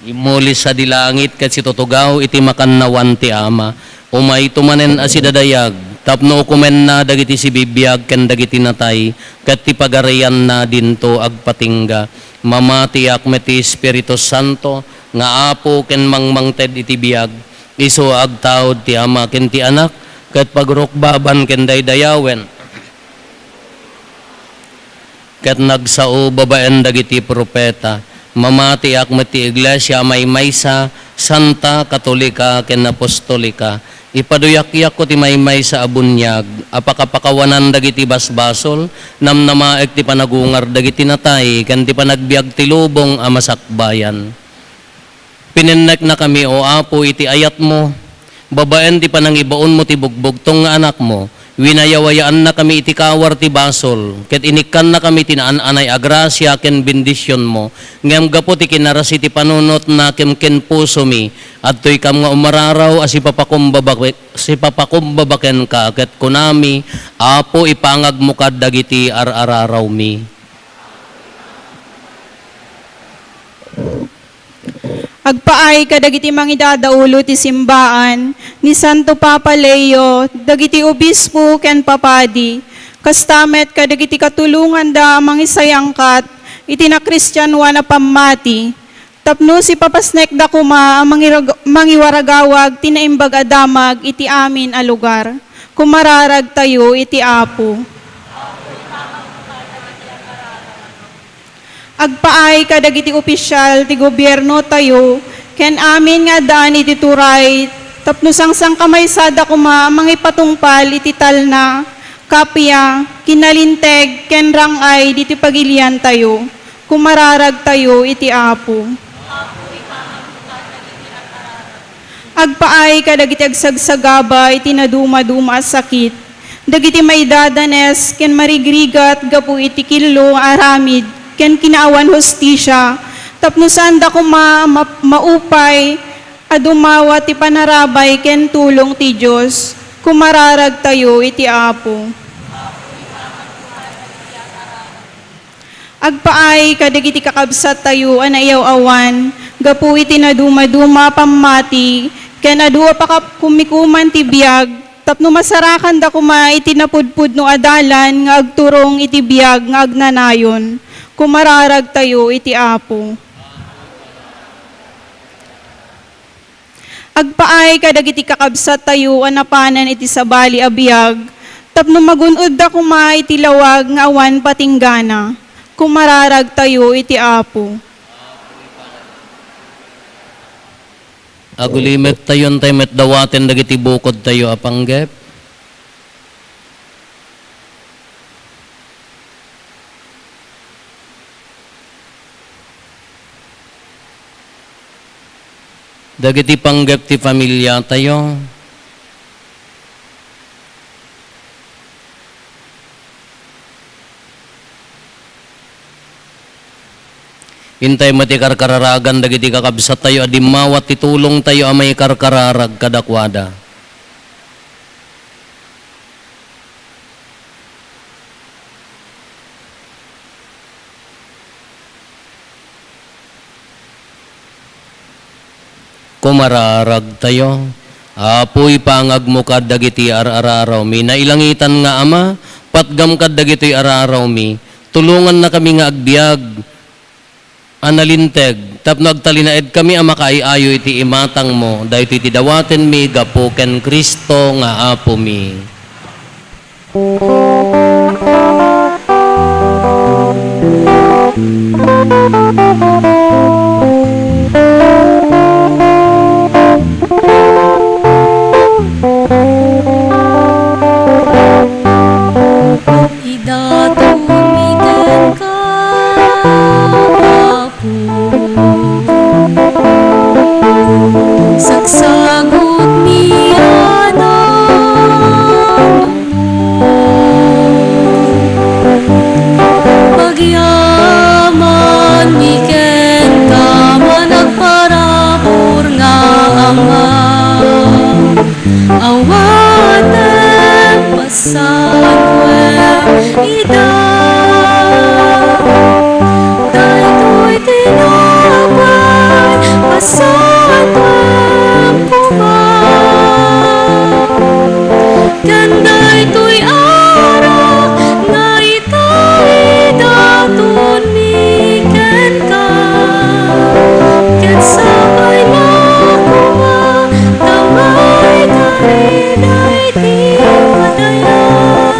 Immuli sadi langit ket situtugaw iti makannawan ti Ama. Umayto manen a sidadayag, tapno ukomenna dagiti sibibiag ken dagiti natay, ket ti pagarianna dinto agpatingga. Mamatiak met ti Espiritu Santo nga Apo ken mangmangted iti biag, isu a agtaud ti Ama ken ti Anak, ket pagrukbaban ken daydayawen, ket nagsao babaen dagiti profeta. Mamatiak met ti iglesia a maymaysa, santa, katolika, ken apostolika. Ipaduyakyakko ti maymaysa a buniag a pakapakawanan dagiti basbasol, namnamaek ti panagungar dagiti natay, ken ti panagbiag ti lubong a masakbayan. Pinenneknakami, O Apo, iti ayatmo, babaen ti panangibaonmo ti bugbugtong nga Anakmo. Winayawayaannakami iti kawar ti basol, ket inikkannakami ti naan-anay a grasia ken bendisionmo. Ngem gapu ti kinarasi ti panunotna ken ken pusomi, adtoykam nga umararaw a sipapakumbaba, sipapakumbaba kenka, ket kunami, Apo, ipangagmo kad dagiti ar-ararawmi. Agpaay kadagiti mangidadaulo ti simbaan, ni Santo Papa Leo, dagiti obispo ken papadi, kasta met kadagiti katulonganda a mangisayangkat iti nakristianoan a pammati, tapno sipapasnekda koma a mangirag-, mangiwaragawag ti naimbag a damag iti amin a lugar. Kumararagtayo iti Apo. Agpaay kadagiti opisyal ti gobiernotayo ken amin nga addaan iti turay tapno sangsangkamaysada koma a mangipatungpal iti talna, kappia, kinalinteg, ken rang-ay ditoy pagiliantayo. Kumararagtayo iti Apo. Agpaay kadagiti agsagsagaba iti nadumaduma a sakit, dagiti maidadanes ken marigrigat gapu iti killo nga aramid ken kinaawan hustisia, tapno saanda koma ma-, maupay a dumawat ti panarabay ken tulong ti Dios. Kumararagtayo iti Apo. Agpaay kadagiti kakabsattayo a naiyaw-awan gapu iti nadumaduma a pammati ken adu a pakakumikuman ti biag, tapno masarakanda koma iti napudpudno a dalan nga agturong iti biag nga agnanayon. Kumararagtayo iti Apo. Agpaay kadagiti kakabsattayo a napanan iti sabali a biag, tapno magun-odda koma iti lawag nga awan patinggana. Kumararagtayo iti Apo. Agulimettayo, intay met dawaten dagiti bukodtayo a panggep. Dagiti panggep ti familiatayo. Intay met ti karkararagan dagiti kakabsattayo a dimmawat ti tulongtayo a maikarkararag kadakuada. Kumararagtayo. Apo, ipangagmo kad dagiti ar-ararawmi. Nailangitan nga Ama, patgam kad dagitoy ararawmi. Tulongannakami nga agbiag a nalinteg tapno agtalinaedkami a makaay-ayo iti imatangmo. Daytoy ti dawatenmi gapu ken Cristo nga Apomi. Idatonmi kenka, Apo. Sagsagutanmi Ida, daytoy tinapay, pasaduem koma. Ken daytoy arak nga itay datonmi kenka. Ket sapay na koma ta maikari daydi madayag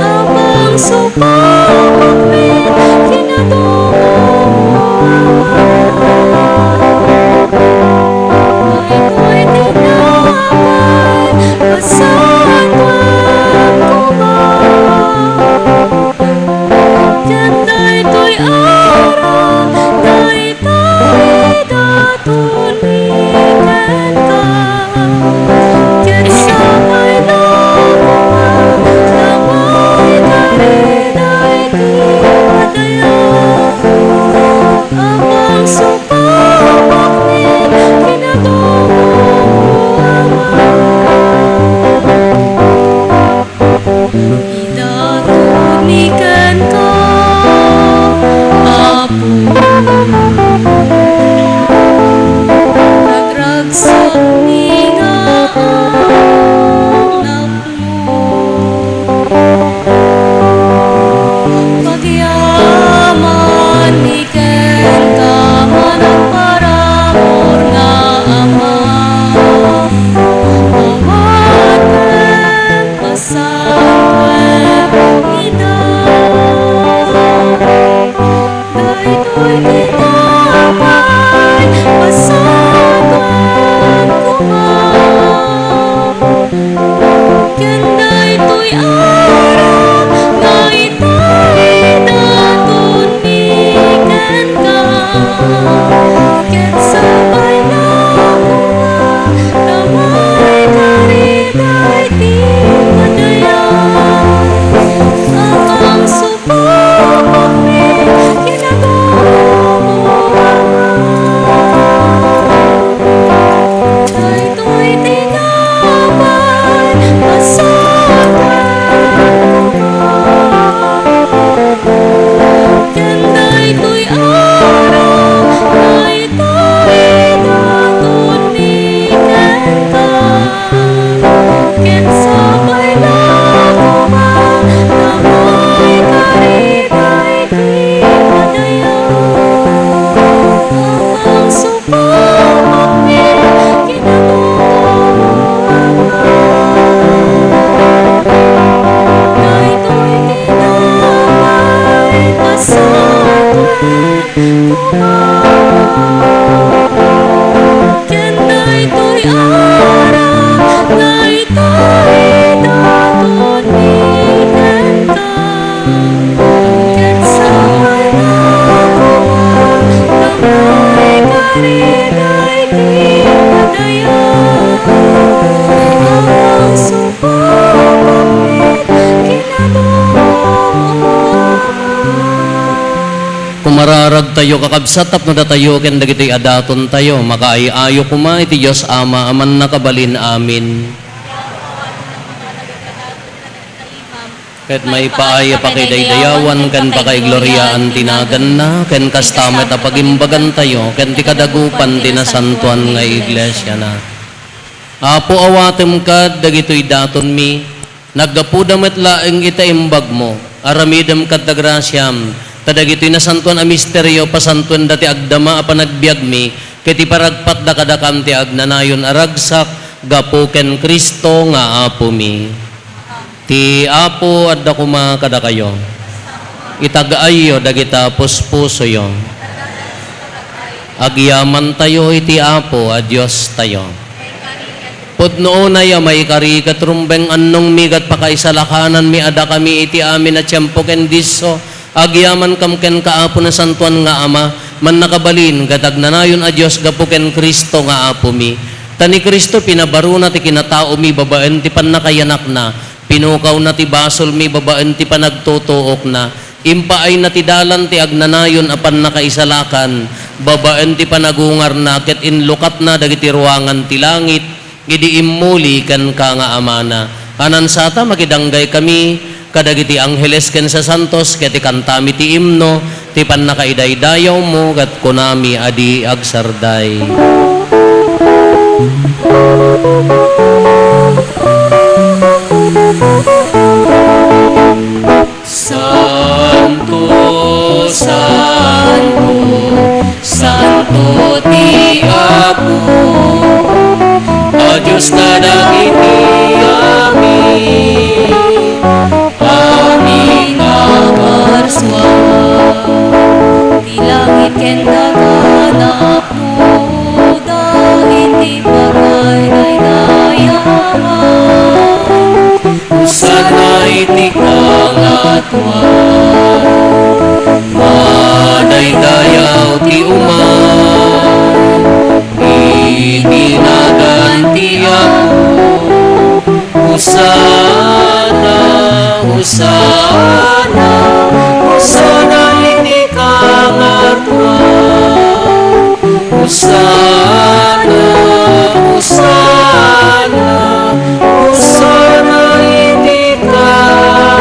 a pangsupapakmi kinadumo, Ama. Daytoy tinapay, pasaduem koma. Ken daytoy arak nga itay datonmi kenka. Ket sapay na koma ta maikari daydi madayag a pangsupapakmi kinadumo, Ama. Idatodmi kenka, Apo. Ragragsakmi nga anakmo. Pagyamanmi kenka, managparamor nga Ama. Awatem, pasaduem ida. Daytoy tinapay, pasaduem koma. Ken daytoy arak nga itay datonmi kenka. Ket sapay na koma ta maikari daydi madayag a pangsupapakmi kinadumo, Ama. Daytoy tinapay, pasaduem koma. Ken daytoy arak nga itay datonmi kenka. Ken sapay na koma ta maikari daydi madayag a pangsupapakmi kinadumo, Ama. Daytoy tinapay, pasaduem koma. Ken daytoy arak nga itay datonmi kenka. Ket sapay na koma ta maikari daydi madayag a pangsupapakmi kinadumo, Ama. Kumararagtayo, kakabsat, tapno datayo ken dagitoy a datontayo, makaay-ayo koma iti Dios Ama a Mannakabalin. Amen. Ket maipaay a pakidaydayawan ken pakaigloriaan ti naganna, ken kasta met a pagimbagantayo ken ti kadagupan ti nasantoan nga iglesiana. Apo, awatem kad dagitoy datonmi, naggapuda met laeng iti imbagmo. Aramidem kad ta grasiam, ta dagitoy nasantoan a misterio, pasantoenda ti agdama a panagbiagmi, ket iparagpatda kadakam ti agnanayon a ragsak gapu ken Cristo nga Apomi. Ti Apo adda koma kadakayo. Itag-ayyo dagita puspusoyo. Agyamantayo iti Apo a Diostayo. Pudno unay a maikari ket rumbeng, annongmi ket pakaisalakananmi a dakami iti amin a tiempo ken disso, agyamankam kenka, Apo, Nasantoan nga Ama, Mannakabalin ket Agnanayon a Dios, gapu ken Cristo nga Apomi. Ta ni Cristo pinabarona ti kinataomi babaen ti pannakayanakna, pinukawna ti basolmi babaen ti panagtutuokna, impaayna ti dalan ti agnanayon a pannakaisalakan babaen ti panagungarna, ket inlukatna dagiti ruangan ti langit idi immuli kenka nga Amana. Anan sata, makidanggay kami kadagiti angheles ken sasantos, ket ikantami ti imno ti pannakaidaydayawmo, ket kunami a di agsarday. Santo, santo, santo ti Apo a Dios kadagiti amin. Amin a parsua. Ti langit ken daga napuda iti pagkaydaydayawan. Hosanna iti kangatoan. Madaydayaw ti umay iti nagan ti Apo. Hosanna, Hosanna, Hosanna iti kangatoan. Hosanna, Hosanna, Hosanna iti kangatoan.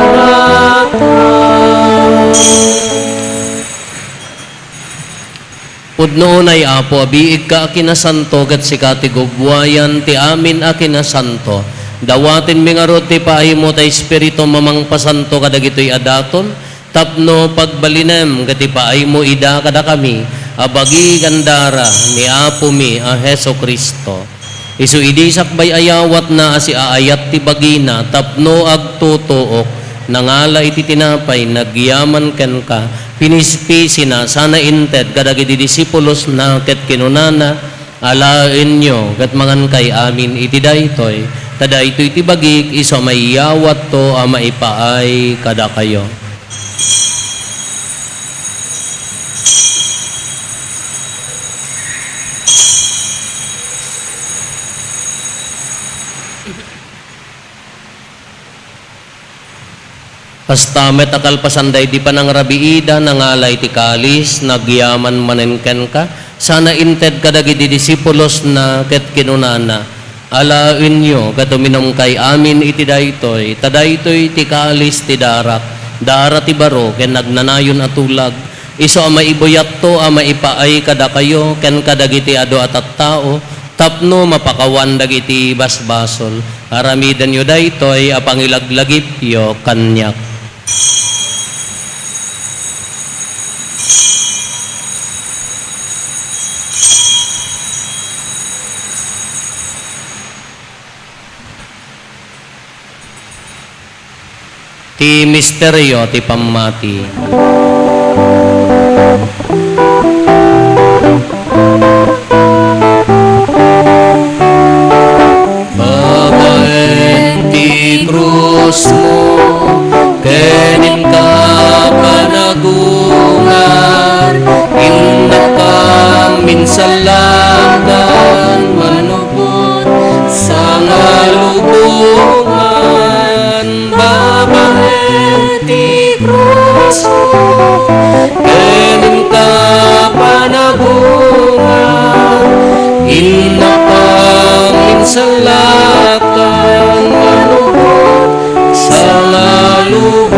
Pudno unay, Apo, a biigka a kinasanto, ket sika ti gubbuayan ti amin a kinasanto. Dawatenmi ngarud ti paaymo ta Espiritum a mangpasanto kadagitoy a daton, tapno pagbalinem ket ipaaymo ida kadakami a bagi ken dara ni Apomi a Jesu-Cristo. Isu idi sakbay a yawatna a siaayat ti bagina tapno agtutuok, nangala iti tinapay, nagyaman kenka, pinispisina, sana inted kadagiti disipulosna, ket kinunana, "Alaenyo ket mangankay amin iti daytoy, ta daytoy ti bagik isu a maiyawatto a maipaay kadakayo." Kasta met a kalpasan daydi panangrabiida, nangala iti kalis, nagyaman manen kenka, sana inted kadagiti disipulosna, ket kinunana, "Alaenyo ket uminumkay amin iti daytoy, ta daytoy ti kalis ti darak, dara ti baro ken agnanayon a tulag, isu a maibuyatto a maipaay kadakayo ken kadagiti adu a tattao tapno mapakawan dagiti basbasol. Aramidenyo daytoy a pangilaglagipyo kaniak." Ti misterio ti pammati. Babaen ti krusmo ken inka panagungar, innaka minsalakan manupot sangalubongan. Babaen ti krusmo ken inka panagungar, innaka minsalakan manupot sangalubongan.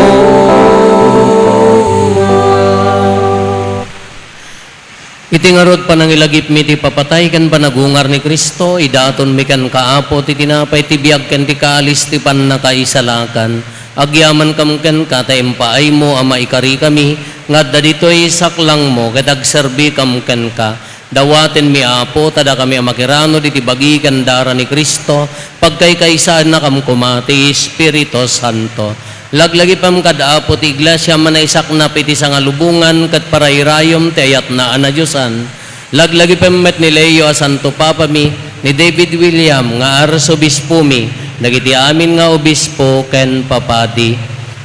Iti ngarud, panangilagipmi ti ipapatay ken panagungar ni Cristo, idatonmi kenka, Apo, ti tinapay ti biag ken ti kalis ti pannakaisalakan. Agyamankam kenka ta impaaymo a maikarikami nga adda ditoy saklangmo ket agserbikam kenka. Dawatenmi, Apo, ta dakami a makiranod iti bagi ken dara ni Cristo, pagkaykaysaennakam koma ti Espiritu Santo. Laglagipem kad Apo ti Iglesia a manaisaknap iti sangalubongan ket parairayom ti ayatna a nadiosan. Laglagipem met ni Leo a Santo Papami, ni David William nga Arsobispomi, dagiti amin nga obispo ken papadi.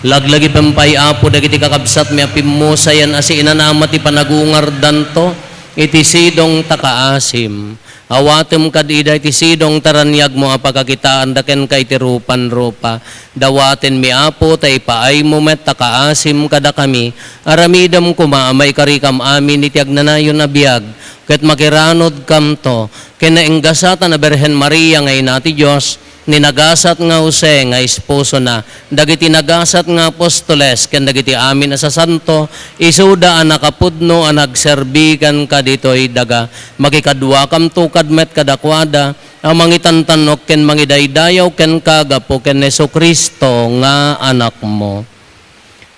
Laglagipem pay, Apo, dagiti kakabsatmi a pimmusayan a siinanama ti panagungardanto iti sidong ta kaasim. Awatem kad ida iti sidong ta raniagmo a pakakitaanda kenka iti rupan rupa. Dawatenmi, Apo, ta ipaaymo met ta kaasim kadakami. Aramidem koma a maikarikam amin iti agnanayon a biag, ket makiranodkamto ken naenggasatan a Birhen Maria nga Ina ti Dios, ni nagasat nga Jose nga esposona, dagiti nagasat nga apostoles, ken dagiti amin a sasanto, isuda a nakapudno a nagserbi kenka ditoy daga. Makikaduakam tukad met kadakuada a mangitantannok ken mangidaydayaw kenka gapu ken Jesu-Cristo nga Anakmo.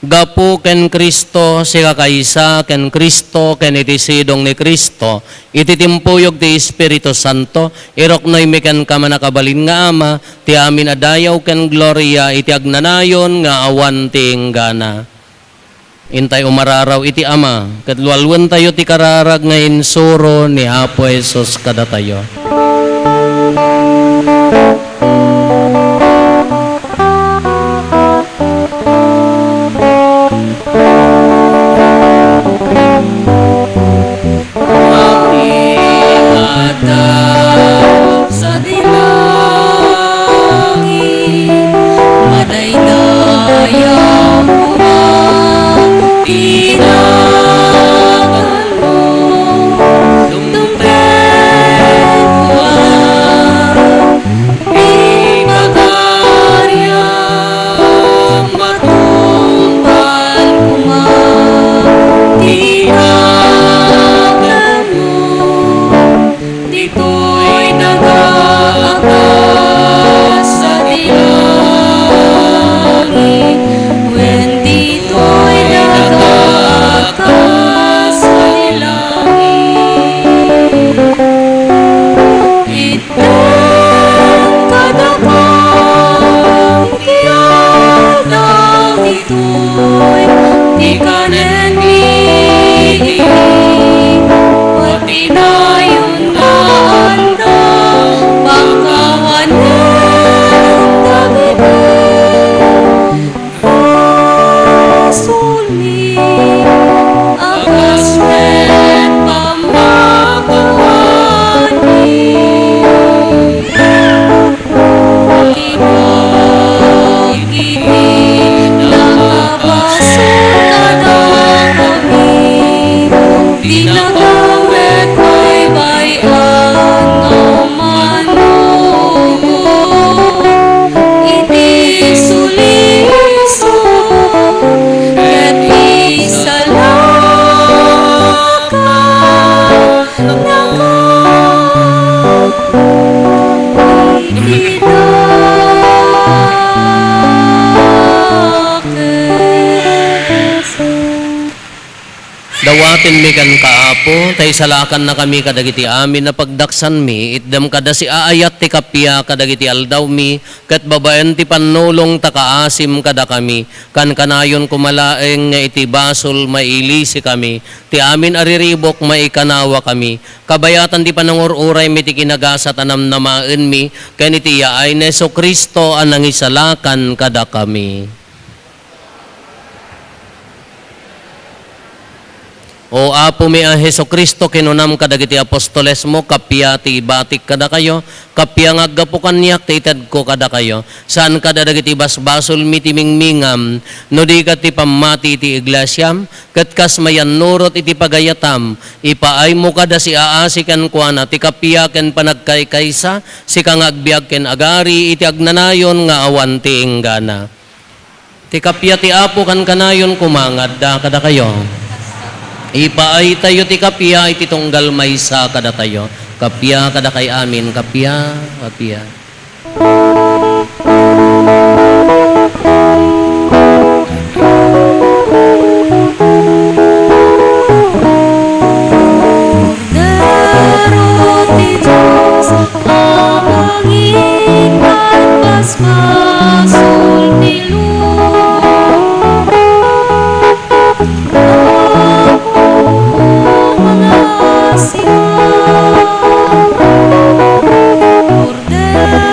Gapu ken Cristo, sikakaysa ken Cristo, ken iti sidong ni Cristo, iti timpuyog ti Espiritu Santo, iruknoymi kenka, mannakabalin nga Ama, ti amin a dayaw ken gloria iti agnanayon nga awan ti inggana. Intay umararaw iti Ama, ket lualuentayo ti kararag nga insuro ni Apo Jesus kadatayo. Makipagtaw sa dilangit, madaydayaw koma ti naganmo, tungpek koma ti pagariam, matungpal koma ti naganmo. Ditoy daga a kas sa langit, wen ditoy daga a kas sa langit. Itdan kadakayo ti aldaw ditoy, ti kanenmi idi, pati nayon nga aldaw, pakawanen dagiti basolmi, a kas met pammakuanmi. Iti nakabasol kadakami, ti nakawet baybay-an a manukot iti sulisog ket isalaka. Dawatenmi kenka, Apo, ta isalakannakami kadagiti amin a pagdaksanmi. Itdem kada siaayat ti kappia kadagiti aldawmi, ket babaen ti pannulong ta kaasim kadakami. Kankanayon koma laeng nga iti basol mailisikami, ti amin a riribuk maikanawakami, kabayatan ti panangur-uraymi ti kinagasat a namnamaenmi, ken iti yaay ni Jesu-Cristo a nangisalakan kadakami. O Apomi a Jesu-Cristo, kinunam kadagiti apostolesmo, kappia ti ibatik kadakayo, kappia nga aggapu kaniak ti itedko kadakayo. Saan kada dagiti basbasolmi ti mingmingam, no di ket ti pammati iti iglesiam, ket kas mayannurot iti pagayatam, ipaaymo kada siaasi kenkuana ti kappia ken panagkaykaysa, sika nga agbiag ken agari iti agnanayon nga awan ti inggana. Ti kappia ti Apo kankanayon koma nga adda kadakayo. Ipaaytayo ti kappia iti tunggal maysa kadatayo. Kappia kadakay amin, kappia, kappia. Kordero ti Dios a mangikatbasbasol ti lubong. Apo, mga siak. Kordero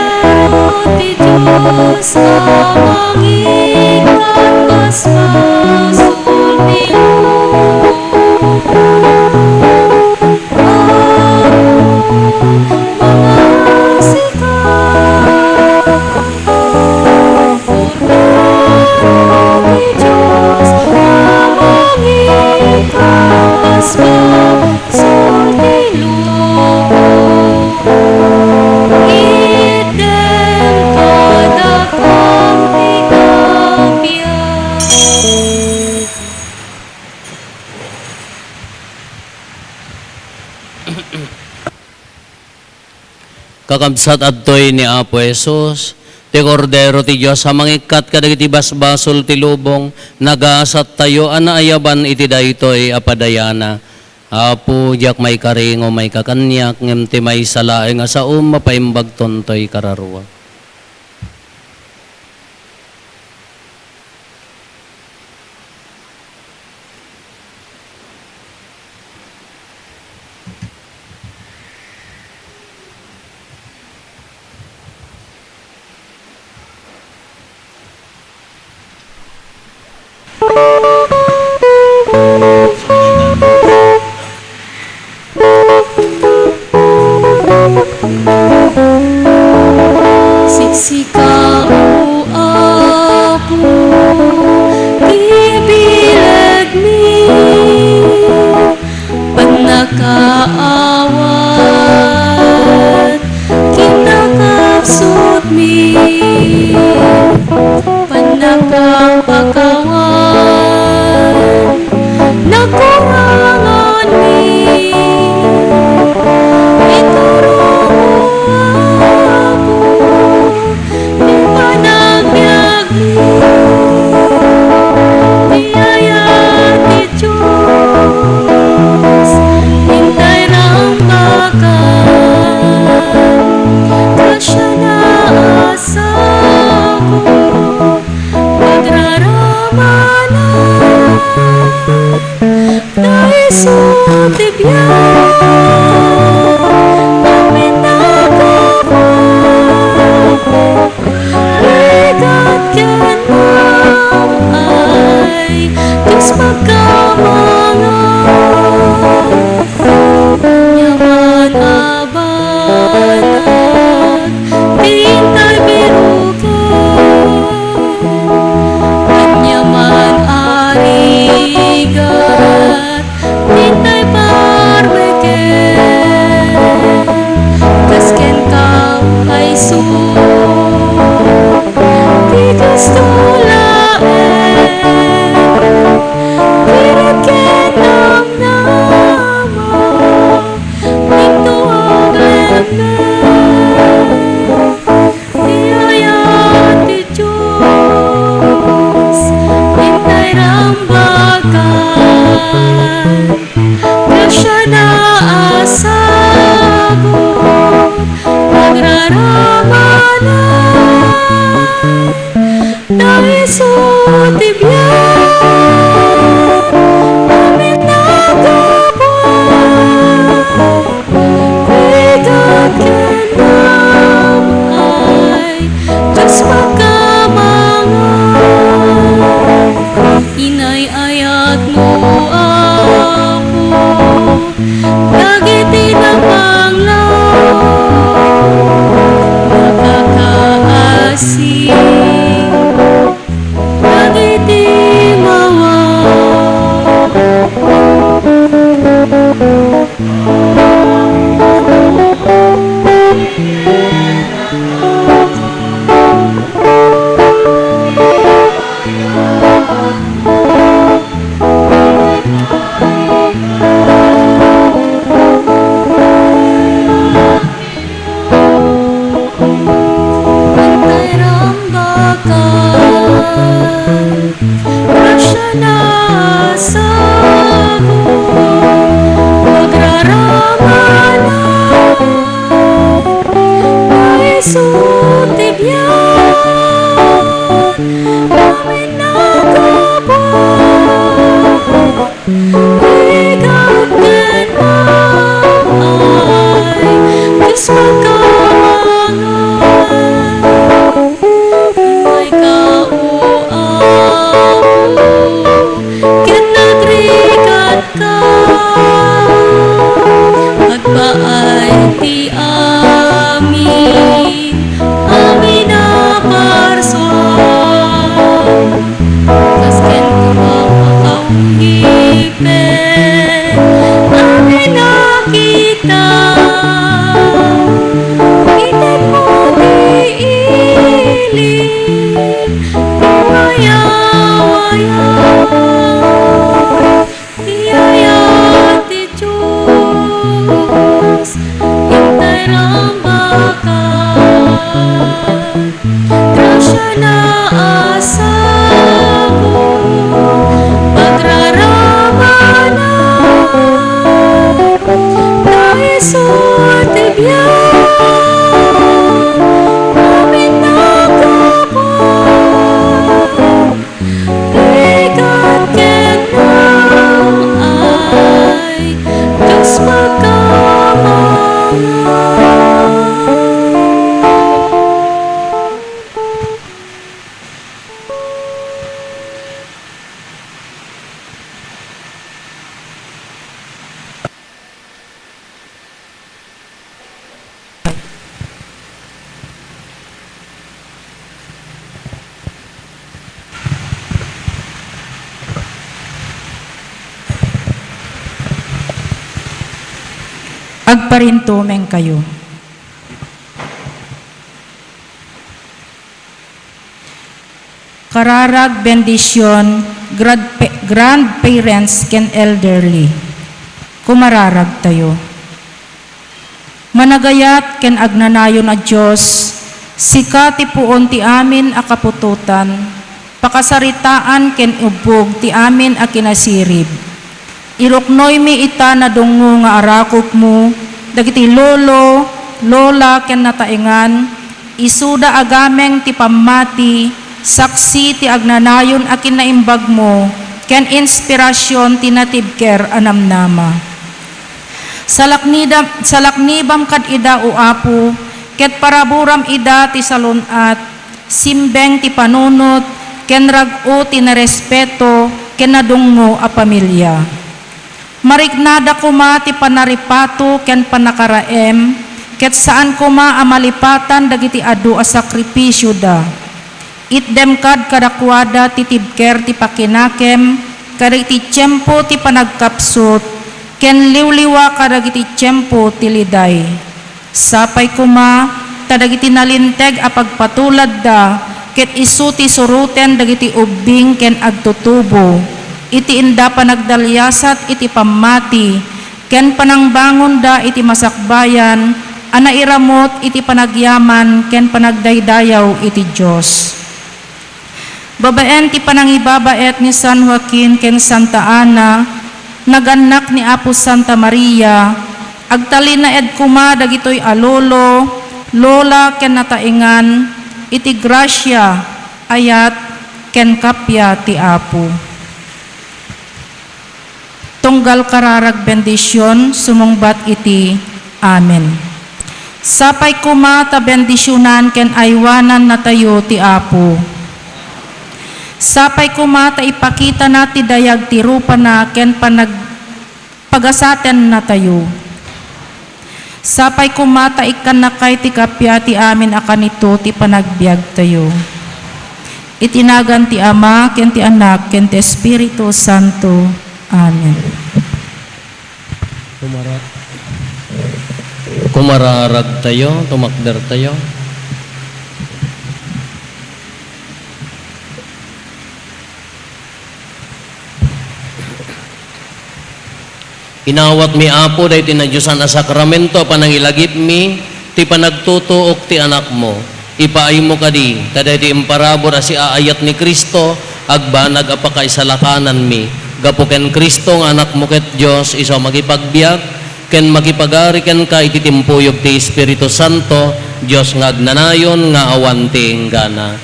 Kabsat, adtoy ni Apo Jesus, ti Kordero ti Dios a mangikkat kadagiti basbasol ti lubong. Nagasattayo a naayaban iti daytoy a padayana. Apo, diak maikari nga umayka kaniak, ngem ti maysa laeng a saom, mapaimbagton toy kararuak. Siksika, O Apo, ti bilegmi, pannakaawat, kinakapsutmi, pannakapakawan, nakuranganmi. Iturongmo, Apo, ti panagbiagmi, ti ayat ti Dios, intay rambakan, ta siana a sago, pagraramanan, ta isu ti biag, amin a kapuak, rigat ken maam-ay, Dios pagkamangan, aniaman a banag, ti intay biruken, aniaman a rigat, ti intay parmeken, kas kenka a isu, ti Cristo laeng, ti rigat ken namnama, dito aglemmen, ti ayat ti Dios, intay rambakan, ta siana a sago, pagraramanan, ta isu ti biag, amin a kapuak, rigat ken maam-ay, Dios pagkamangan. Inay-ayatmo, Apo, dagiti napanglaw, nakakaasi dagiti mawa. Agparintumengkayo. Kararag bendision, grad-, grandparents ken elderly. Kumararagtayo. Managayat ken agnanayon a Dios, sika ti puon ti amin a kaputotan, pakasaritaan ken ubbog ti amin a kinasirib. Iruknoymi ita nadungngo nga arakupmo dagiti lolo, lola ken nataengan, isuda a gameng ti pammati, saksi ti agnanayon a kinaimbagmo, ken inspirasion ti natibker a namnama. Salaknida-, salaknibam kad ida, O Apo, ket paraburam ida ti salun-at, simbeng ti panunot, ken rag-o ti narespeto ken nadungngo a pamilia. Mariknada koma ti panaripato ken pannakaraem, ket saan koma a malipatan dagiti adu a sakrifisioda. Itdem kad kadakuada ti tibker ti pakinakem kadagiti tiempo ti panagkapsut, ken liwliwa kadagiti tiempo ti liday. Sapay koma ta dagiti nalinteg a pagpatuladda ket isu ti suroten dagiti ubbing ken agtutubo iti inda panagdaliasat iti pammati ken panangbangonda iti masakbayan a nairamut iti panagyaman ken panagdaydayaw iti Dios. Babaen ti panangibabaet ni San Joaquin ken Santa Ana, nagannak ni Apo Santa Maria, agtalinaed koma dagitoy a lolo, lola ken nataengan iti grasia, ayat, ken kappia ti Apo. Tunggal kararag bendision, sumungbat iti Amen. Sapay koma ta bendisionan ken aywanannatayo ti Apo. Sapay koma ta ipakitana ti dayag ti rupana ken panag-, pagasatennatayo. Sapay koma ta ikkannakay ti kappia ti amin a kanito ti panagbiagtayo. Iti nagan ti Ama, ken ti Anak, ken ti Espiritu Santo. Amen. Kumara-, kumararagtayo, tumakdertayo. Inawatmi, Apo, daytoy nadiosan a sakramento a panangilagipmi ti panagtutuok ti Anakmo. Ipaaymo kadi ta daytoy imparabur a siaayat ni Cristo, agbanag a pakaisalakananmi. Gapu ken Cristo nga Anakmo ket Dios, isu a makipagbiag ken makipagari kenka iti timpuyog ti Espiritu Santo, Dios nga agnanayon nga awan ti inggana.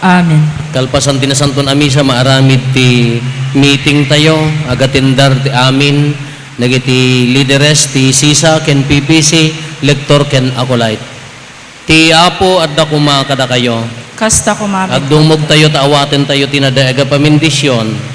Amen. Kalpasan ti Nasanton a Misa, maaramid ti meeting tayo, agatindar ti amin, dagiti lideres ti sisa ken P P C, lektor ken acolyte. Ti Apo adda koma kadakayo. Kasta koma met. Agdumogtayo ta awatentayo ti nadayaga pamendisyon.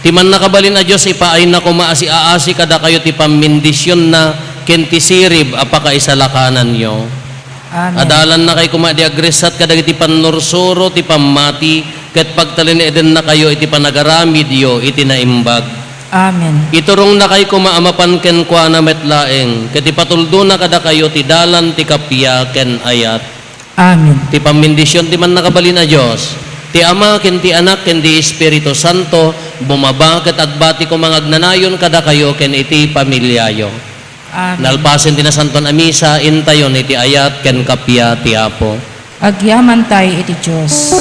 Ti mannakabalin a Dios ipaayna koma a siaasi kadakayo ti pammendisyonna ken ti sirib a pakaisalakananyo. Amen. Adalannakay koma di agressat kadagiti pannursuro ti pammati, ket pagtalineedennakayo iti panagaramidyo iti naimbag. Amen. Iturongnakay koma a mapan kenkuana met laeng, ket ipatuldona kadakayo ti dalan ti kappia ken ayat. Amen. Ti pammendision ti mannakabalin a Dios, ti Ama, ken ti Anak, ken ti Espiritu Santo, bumaba ket agbati koma nga agnanayon kadakayo ken iti familiayo. Amen. Nalpasen ti Nasanton a Misa, intayon iti ayat ken kappia ti Apo. Agyamantay iti Dios.